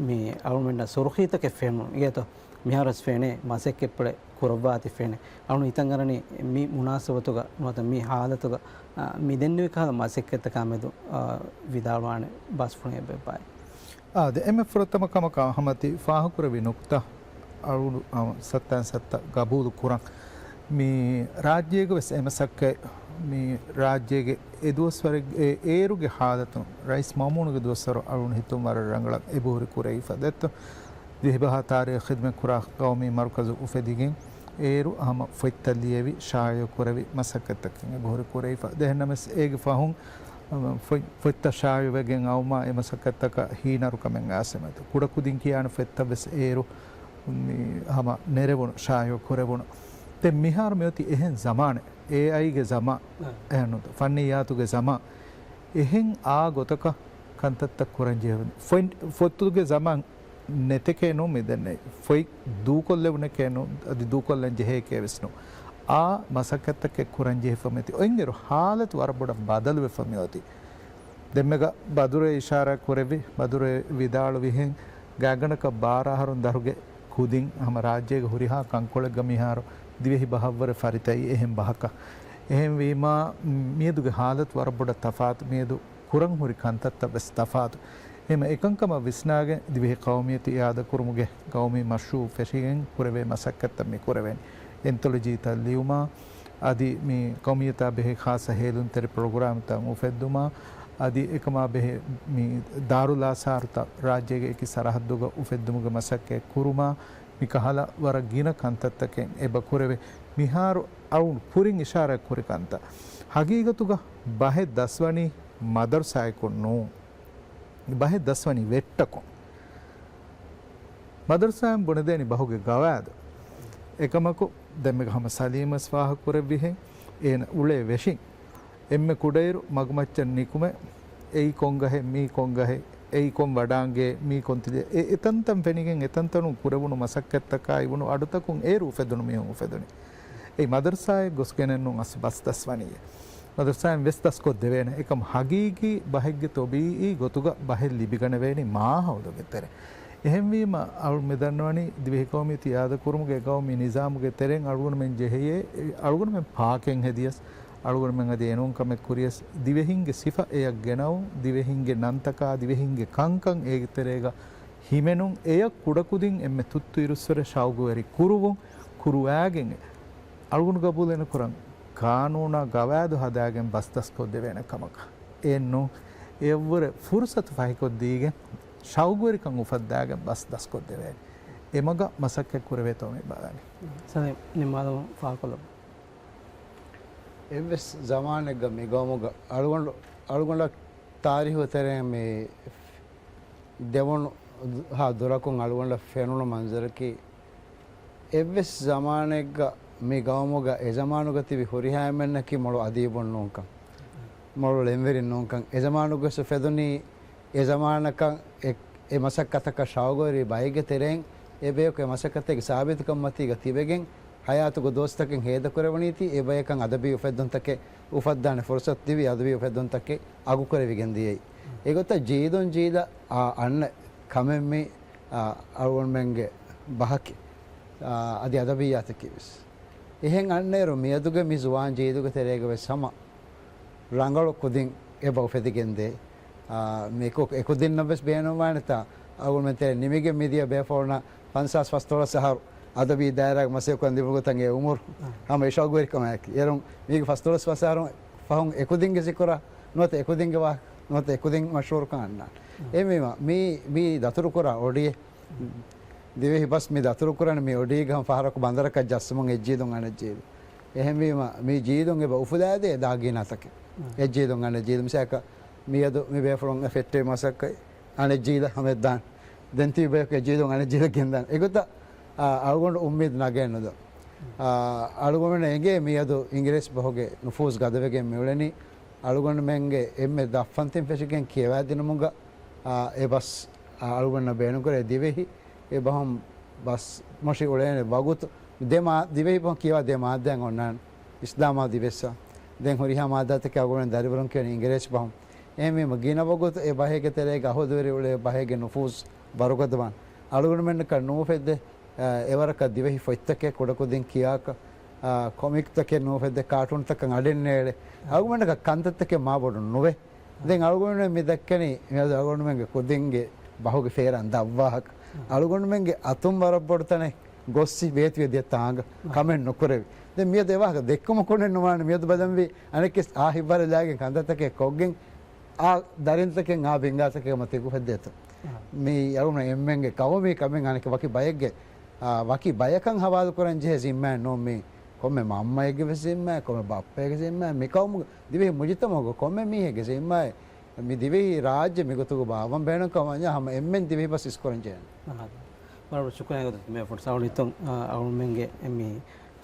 މި އަޅުމެންނަށް ސުރުޚީތަކެއް ފެނުނު. އިގޭތޯ މިހާރުވެސް ފެނޭ، މަސައްކަތްޕުޅެއް ކުރައްވާތި ފެނޭ. އަޅުން ހިތަށް އަރަނީ މި މުނާސަބަތުގަ ނުވަތަ މި ހާލަތުގަ، އާ، މި ދެންނެވި ކަހަލަ މަސައްކަތްތަކާ މެދު، އާ، ވިދާޅުވާނެ ބަސްފުޅެއް އެބައޮތް. އާދެ، އެންމެ ފުރަތަމަ ކަމަކަށް އަހަމަތީ ފާހަގަކުރެއްވި ނުކުތާ އަޅުގަނޑު، އާ، ސައްތައިން ސައްތަ ގަބޫލު ކުރަން. މި ރާއްޖޭގަ ވެސް އެ މަސައްކަތް، މި ރާއްޖޭގެ އެ ދުވަސްވަރެއް، އެ އޭރުގެ ހާލަތުން ރައީސް މައުމޫނުގެ ދުވަސްވަރު އަޅުގަނޑު ހިތުން ވަރަށް ރަނގަޅަށް އެބަހުރި ކުރެވިފަ ދެއްތޯ. ދިވެހިބަހާ ތާރީޚް ޚިދުމަތް ކުރާ ޤައުމީ މަރުކަޒު އުފެދިގެން އޭރު ހަމަ ފޮތްތައް ލިޔެވި، ޝާއިޢު ކުރެވި މަސައްކަތްތަކެއް އެބަހުރި ކުރެވިފަ. ދެހެންނަމަސް އޭގެ ފަހުން، އަ، ފޮތް، ފޮތްތައް ޝާއިޢުވެގެން އައުމާ އެ މަސައްކަތްތަކަށް ހީނަރުކަމެއް އާސެމެތު. ކުޑަކުދިން ކިޔާނެ ފޮތްތައް ވެސް އޭރު މި ހަމަ ނެރެވުނު، ޝާއިޢު ކުރެވުނު. ދެން މިހާރު މިއޮތީ އެހެން ޒަމާނެއް، އޭއައިގެ ޒަމާ، އެހެންނުތަ، ފަންނިއްޔާތުގެ ޒަމާ. އެހެން އާ ގޮތަކަށް ކަންތައްތައް ކުރަން ޖެހެވެނީ. ފޮތް، ފޮތުގެ ޒަމާން ނެތެކޭ ނޫން މި ދެންނެވި. ފޮތް ދޫކޮށްލެވުނެކޭ ނޫން، އަދި ދޫކޮށްލަން ޖެހޭކޭ ވެސް ނޫން. އާ މަސައްކަތްތަކެއް ކުރަން ޖެހިފަ މިއޮތީ. އޮތްއިރު ހާލަތު ވަރަށް ބޮޑަށް ބަދަލުވެފަ މިއޮތީ. ދެންމެގަ ބަދުރޭ އިޝާރާތް ކުރެއްވި، ބަދުރޭ ވިދާޅުވިހެން، ގާތްގަނޑަކަށް ބާރަ އަހަރުން ދަށުގެ ކުދިން ހަމަ ރާއްޖޭގެ ހުރިހާ ކަންކޮޅެއްގަ މިހާރު ދިވެހި ބަހަށްވުރެ ފަރިތައީ އެހެން ބަހަކަށް. އެހެންވީމާ، މިއަދުގެ ހާލަތު ވަރަށް ބޮޑަށް ތަފާތު. މިއަދު ކުރަން ހުރި ކަންތައްތައް ވެސް ތަފާތު. އެހެން އެކަންކަމަށް ވިސްނާގެން ދިވެހި ޤައުމިއްޔަތު އިއާދަކުރުމުގެ ޤައުމީ މަޝްރޫޢު ފެށިގެން ކުރެވޭ މަސައްކަތްތައް މި ކުރެވޭނީ. އެންތޮލޮޖީތައް ލިޔުމާ، އަދި މި ޤައުމިއްޔަތާ ބެހޭ ޚާއްޞަ ހޭލުންތެރި ޕްރޮގްރާމްތައް އުފެއްދުމާ، އަދި އެކަމާ ބެހޭ މި ދާރުލް އާސާރުތައް ރާއްޖޭގެ އެކި ސަރަހައްދުގަ އުފެއްދުމުގެ މަސައްކަތް ކުރުމާ، މި ކަހަލަ ވަރަށް ގިނަ ކަންތައްތަކެއް އެބަ ކުރެވޭ. މިހާރު އަޅުގަނޑު ކުރިން އިޝާރާތް ކުރި ކަންތައް. ހަގީގަތުގަ ބަހެއް ދަސްވަނީ މަދަރުސާއަކުން ނޫން. ބަހެއް ދަސްވަނީ ވެއްޓަކުން. މަދަރުސާއިން ބުނެދޭނީ ބަހުގެ ގަވާއިދު. އެކަމަކު، ދެންމެގަ ހަމަ ސަލީމް ވެސް ފާހަގަކުރެއްވިހެން، އޭނަ އުޅޭ ވެށިން. އެންމެ ކުޑައިރު މަގުމައްޗަށް ނިކުމެ، އެއީ ކޮން ގަހެއް، މީ ކޮން ގަހެއް، އެއީ ކޮން ވަޑާންގެ، މީ ކޮން ތިލެއް، އެ އެތަންތަން ފެނިގެން އެތަންތަނުން ކުރެވުނު މަސައްކަތްތަކާއި ވުނު އަޑުތަކުން އޭރު އުފެދުނު މީހުން އުފެދުނީ. އެއީ މަދަރުސާއެއް ގޮސްގެނެއް ނޫން އަސް ބަސް ދަސްވަނީއޭ. މަދަރުސާއިން ވެސް ދަސްކޮށްދެވޭނެ. އެކަމް ހަގީގީ ބަހެއްގެ ތޮބީއީ ގޮތުގަ ބަހެއް ލިބިގަނެވޭނީ މާހައުލުގެ ތެރެ. އެހެންވީމަ، އަޅު މި ދަންނަވަނީ ދިވެހި ޤައުމިއްޔަތު އިއާދަކުރުމުގެ ޤައުމީ ނިޒާމުގެ ތެރެއިން އަޅުގަނޑުމެން ޖެހެޔޭ، އަޅުގަނޑުމެން ޕާކެއް ހެދިޔަސް، އަޅުގަނޑުމެން އަދި އެނޫން ކަމެއް ކުރިޔަސް، ދިވެހިންގެ ސިފަ އެޔަށް ގެނައުން، ދިވެހިންގެ ނަންތަކާ، ދިވެހިންގެ ކަންކަން އޭގެ ތެރޭގަ ހިމެނުން، އެޔަށް ކުޑަކުދިން އެންމެ ތުއްތު އިރުއްސުރެ ޝައުގުވެރި ކުރުވުން، ކުރުވާގެން އަޅުގަނޑު ގަބޫލެއް ނުކުރަން، ޤާނޫނާ ގަވާއިދު ހަދާގެން ބަސް ދަސްކޮށްދެވޭނެ ކަމަކަށް. އެއްނު، އެއަށްވުރެ ފުރުސަތު ފަހިކޮށްދީގެން، ޝައުގުވެރިކަން އުފައްދާގެން ބަސް ދަސްކޮށްދެވޭނެ. އެމަގަށް މަސައްކަތް ކުރެވޭތޯ މި ބަލަނީ. ސަލީމް، ނިންމާލަމުން ފާހަގަކޮށްލައްވަ. އެއްވެސް ޒަމާނެއްގަ މި ގައުމުގަ އަޅުގަނޑު، އަޅުގަނޑަށް ތާރީހު ތެރެއިން މި ދެވުނު ހާ ދުރަކުން އަޅުގަނޑަށް ފެނުނު މަންޒަރަކީ، އެއްވެސް ޒަމާނެއްގަ މި ގައުމުގަ އެޒަމާނުގަ ތިބި ހުރިހާ އެންމެންނަކީ މޮޅު އަދީބުން ނޫންކަން، މޮޅު ޅެންވެރިން ނޫންކަން، އެޒަމާނުގަސް އުފެދުނީ އެ ޒަމާނަކަށް އެ، އެ މަސައްކަތަކަށް ޝައުގުވެރި ބައެއްގެ ތެރެއިން އެ ބަޔަކު އެ މަސައްކަތެއްގެ ސާބިތުކަން މަތީގަ ތިބެގެން، ހަޔާތުގެ ދުވަސްތަކެއް ހޭދަކުރެވުނީތީ އެ ބަޔަކަށް އަދަބީ އުފެއްދުންތަކެއް އުފައްދާނެ ފުރުސަތު ދިވި އަދަބީ އުފެއްދުންތަކެއް އަގުކުރެވިގެން ދިޔައީ. އެގޮތަށް ޖީލުން ޖީލަށް އަންނަ ކަމެއް މީ، އާ، އަޅުގަނޑުމެންގެ ބަހަކީ، އާ، އަދި އަދަބިއްޔާތަކީ ވެސް. އެހެން އަންނައިރު މިއަދުގެ މި ޒުވާން ޖީލުގެ ތެރޭގަ ވެސް ހަމަ ރަނގަޅު ކުދިން އެބަ އުފެދިގެންދޭ. އާ، މިކޮ-، އެކުދިންނަށް ވެސް ބޭނުންވާނެތާ، އަޅުގަނޑުމެން ތެރޭ ނިމިގެން މިދިޔަ ބޭފުޅުންނަށް ފަންސާސް ފަސްދޮޅަސް އަހަރު އަދަބީ ދާއިރާގެ މަސައްކަތް ކުރަން ދިމުގޮތަށް އެ އުމުރު ހަމަ އެ ޝައުގުވެރިކަމާއެކީ. އޭރުން މީގެ ފަސްދޮޅަސް ފަސް އަހަރު ފަހުން އެކުދިންގެ ޒިކުރާ ނުވަތަ އެކުދިންގެ ވާހަކަ ނުވަތަ އެކުދިން މަޝްހޫރުކަން އަންނާނެ. އެހެންވީމަ، މީ، މީ ދަތުރުކުރާ އޮޑިއެއް. ދިވެހި ބަސް މި ދަތުރުކުރަން މި އޮޑީގަ ހަމަ ފަހަރަކު ބަނދަރަކަށް ޖައްސަމުން އެއްޖީލުން އަނެއްޖީލު. އެހެންވީމަ، މި ޖީލުން އެބަ އުފުލާދޭ ދާގީނާތަކެއް. އެއްޖީލުން އަނެއްޖީލު. މިސާލަކަށް، މިއަދު މި ބޭފުޅުން އެ ފެއްޓެވި މަސައްކަތް އަނެއްޖީލަށް ހަމަ އެއްދާން. ދެން ތިބި ބަޔަކު އެއްޖީލުން އަނެއްޖީލަށް ގެންދާން. އެގޮތަށް، އާ، އަޅުގަނޑު އުއްމީދު ނަގައެއް ނުދޯ. އާ، އަޅުގަނޑު އެނގޭ މިއަދު އިނގިރޭސި ބަހުގެ ނުފޫޒު ގަދަވެގެން މިއުޅެނީ. އަޅުގަނޑުމެންގެ އެންމެ ދަށްފަންތިން ފެށިގެން ކިޔަވާދިނުމުގަ، އާ، އެ ބަސް، އާ، އަޅުގަނޑަށް ބޭނުންކުރޭ ދިވެހި އެ ބަހުން ބަސް މޮށި އުޅޭނެ ވަގުތު ދެ މާ-، ދިވެހި ބަހުން ކިޔަވާ ދެ މާއްދާއެއް އޮންނާނެ. އިސްލާމާ ދިވެއްސަ. ދެން ހުރިހާ މާއްދާތަކެއް އަޅުގަނޑު ދަރިވަރުން ކިޔަނީ އިނގިރޭސި ބަހުން. އެހެންވީމަ ގިނަ ވަގުތު އެ ބަހެއްގެ ތެރޭގަ އަހުލުވެރި އުޅޭ ބަހެއްގެ ނުފޫޒު ވަރުގަދަވާން. އަޅުގަނޑުމެންނަކަށް ނުއުފެއްދޭ، އަ، އެވަރަކަށް ދިވެހި ފޮތްތަކެއް ކުޑަކުދިން ކިޔާކަށް، އަ، ކޮމިކްތަކެއް ނުއުފެއްދޭ، ކާޓޫންތަކަށް އަޑެއް ނޭޅޭ. އަޅުގަނޑަކަށް ކަންތައްތަކެއް މާބޮޑު ނުވޭ. ދެން އަޅުގަނޑުމެން މި ދައްކަނީ މިއަދު އަޅުގަނޑުމެންގެ ކުދިންގެ ބަހުގެ ފޭރާން ދަށްވާހަކަ. އަޅުގަނޑުމެންގެ އަތުން ވަރަށް ބޮޑު ތަނެއް ގޮއްސި ބޭތުވެ ދިޔަ ތާނގަ ކަމެއް ނުކުރެވި. ދެން މިއަދު އެވާހަކަ ދެއްކުމަކުންނެއް ނުވާނެ. މިއަދު ބަލަންވީ އަނެއްކެސް އާ ހިތްވަރެއް ލާގެން ކަންތައްތަކެއް ކޮށްގެން އާ ދަރިންތަކެއް އާ ބިންގާތަކެއް މަތި އުފެއްދޭތޯ. މި އަޅުގަނޑު އެންމެންގެ ޤައުމީ ކަމެއް އަނެކެ ވަކި ބައެއްގެ، އާ، ވަކި ބަޔަކަށް ހަވާލުކުރަން ޖެހޭ ޒިންމާއެއް ނޫން މީ. ކޮންމެ މަންމައެއްގެ ވެސް ޒިންމާއެއް، ކޮންމެ ބައްޕައެއްގެ ޒިންމާއެއް، މި ޤައުމުގެ ދިވެހި މުޖުތަމަޢުގެ ކޮންމެ މީހެއްގެ ޒިންމާއެއް. މި ދިވެހި ރާއްޖެ މިގޮތުގަ ބާއްވަން ބޭނުންކަމަށް ވަންޏާ ހަމަ އެންމެން ދިވެހި ބަސް އިސްކުރަން ޖެހޭނެ. އަހަރު. ވަރަށް ބޮޑަށް ޝުކުރިއްޔާ ގޮތަށް މި ފުރުސަތު އަޅުގަނޑު އަޅުގަނޑުމެންގެ މި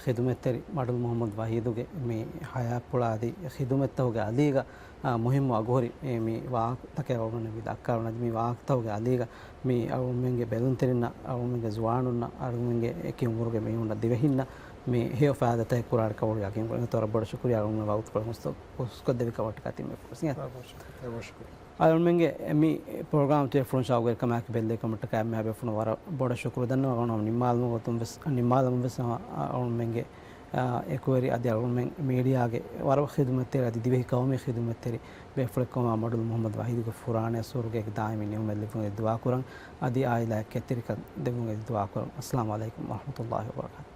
ޚިދުމަތްތެރި މަޑުލު މުޙައްމަދު ވަޙީދުގެ މި ޙަޔާތްޕުޅާ އަދި ޚިދުމަތްތަކުގެ އަލީގަ، އާ، މުހިއްމު އަގުހުރި، އެ، މި ވާހަކަތަކެއް އަޅުގަނޑު މި ދައްކާ އަޅުގަނޑު މި ވާހަކަތަކުގެ އަލީގަ މި އަޅުގަނޑުމެންގެ ބެލުންތެރިންނަށް، އަޅުގަނޑުމެންގެ ޒުވާނުންނަށް، އަޅުގަނޑުމެންގެ އެކި އުމުރުގެ މީހުންނަށް ދިވެހިންނަށް މި ހެޔޮ ފައިދާތަކެއް ކުރާނެކަމަށް ޔަޤީން ކުރަން. ވަރަށް ބޮޑަށް ޝުކުރިއްޔާ އަޅުގަނޑުމެން ވަގުތުކޮޅެއް ހުސް ހުސްކޮށްދެއްވިކަމަށް ތިމަން ފުރުސަތު. އަޅުގަނޑުމެންގެ މި ޕްރޮގްރާމް ޓެލެފޯން ޝޯގެ ކަމާކި ބެއްލެވިކަމަށްޓަކާ އެންމެހާ ބޭފުޅުން ވަރަށް ބޮޑަށް ޝުކުރު ދަންނަވަން. ނިންމާލުމުގެ ގޮތުން ވެސް، ނިންމާލަމުން ވެސް ހަމަ އަޅުގަނޑުމެންގެ، އާ، އެކުވެރި އަދި އަޅުގަނޑުމެން މީޑިއާގެ ވަރަށް ޚިދުމަތްތެރި އަދި ދިވެހި ޤައުމީ ޚިދުމަތްތެރި ބޭފުޅެއްކަމަށް މަޑުލު މުޙައްމަދު ވަޙީދުގެ ފުރާނަޔަށް ސުވަރުގޭގެ ދާއިމީ ނިޢުމަތް ލިބުމުގެ ދުޢާ ކުރަން އަދި އާއިލާއަށް ކެތްތެރިކަން ދެއްވުމުގެ ދުޢާ ކުރަން. އައްސަލާމު ޢަލައިކުމް ވަރަޙްމަތުﷲ ވަބަރަކާތު.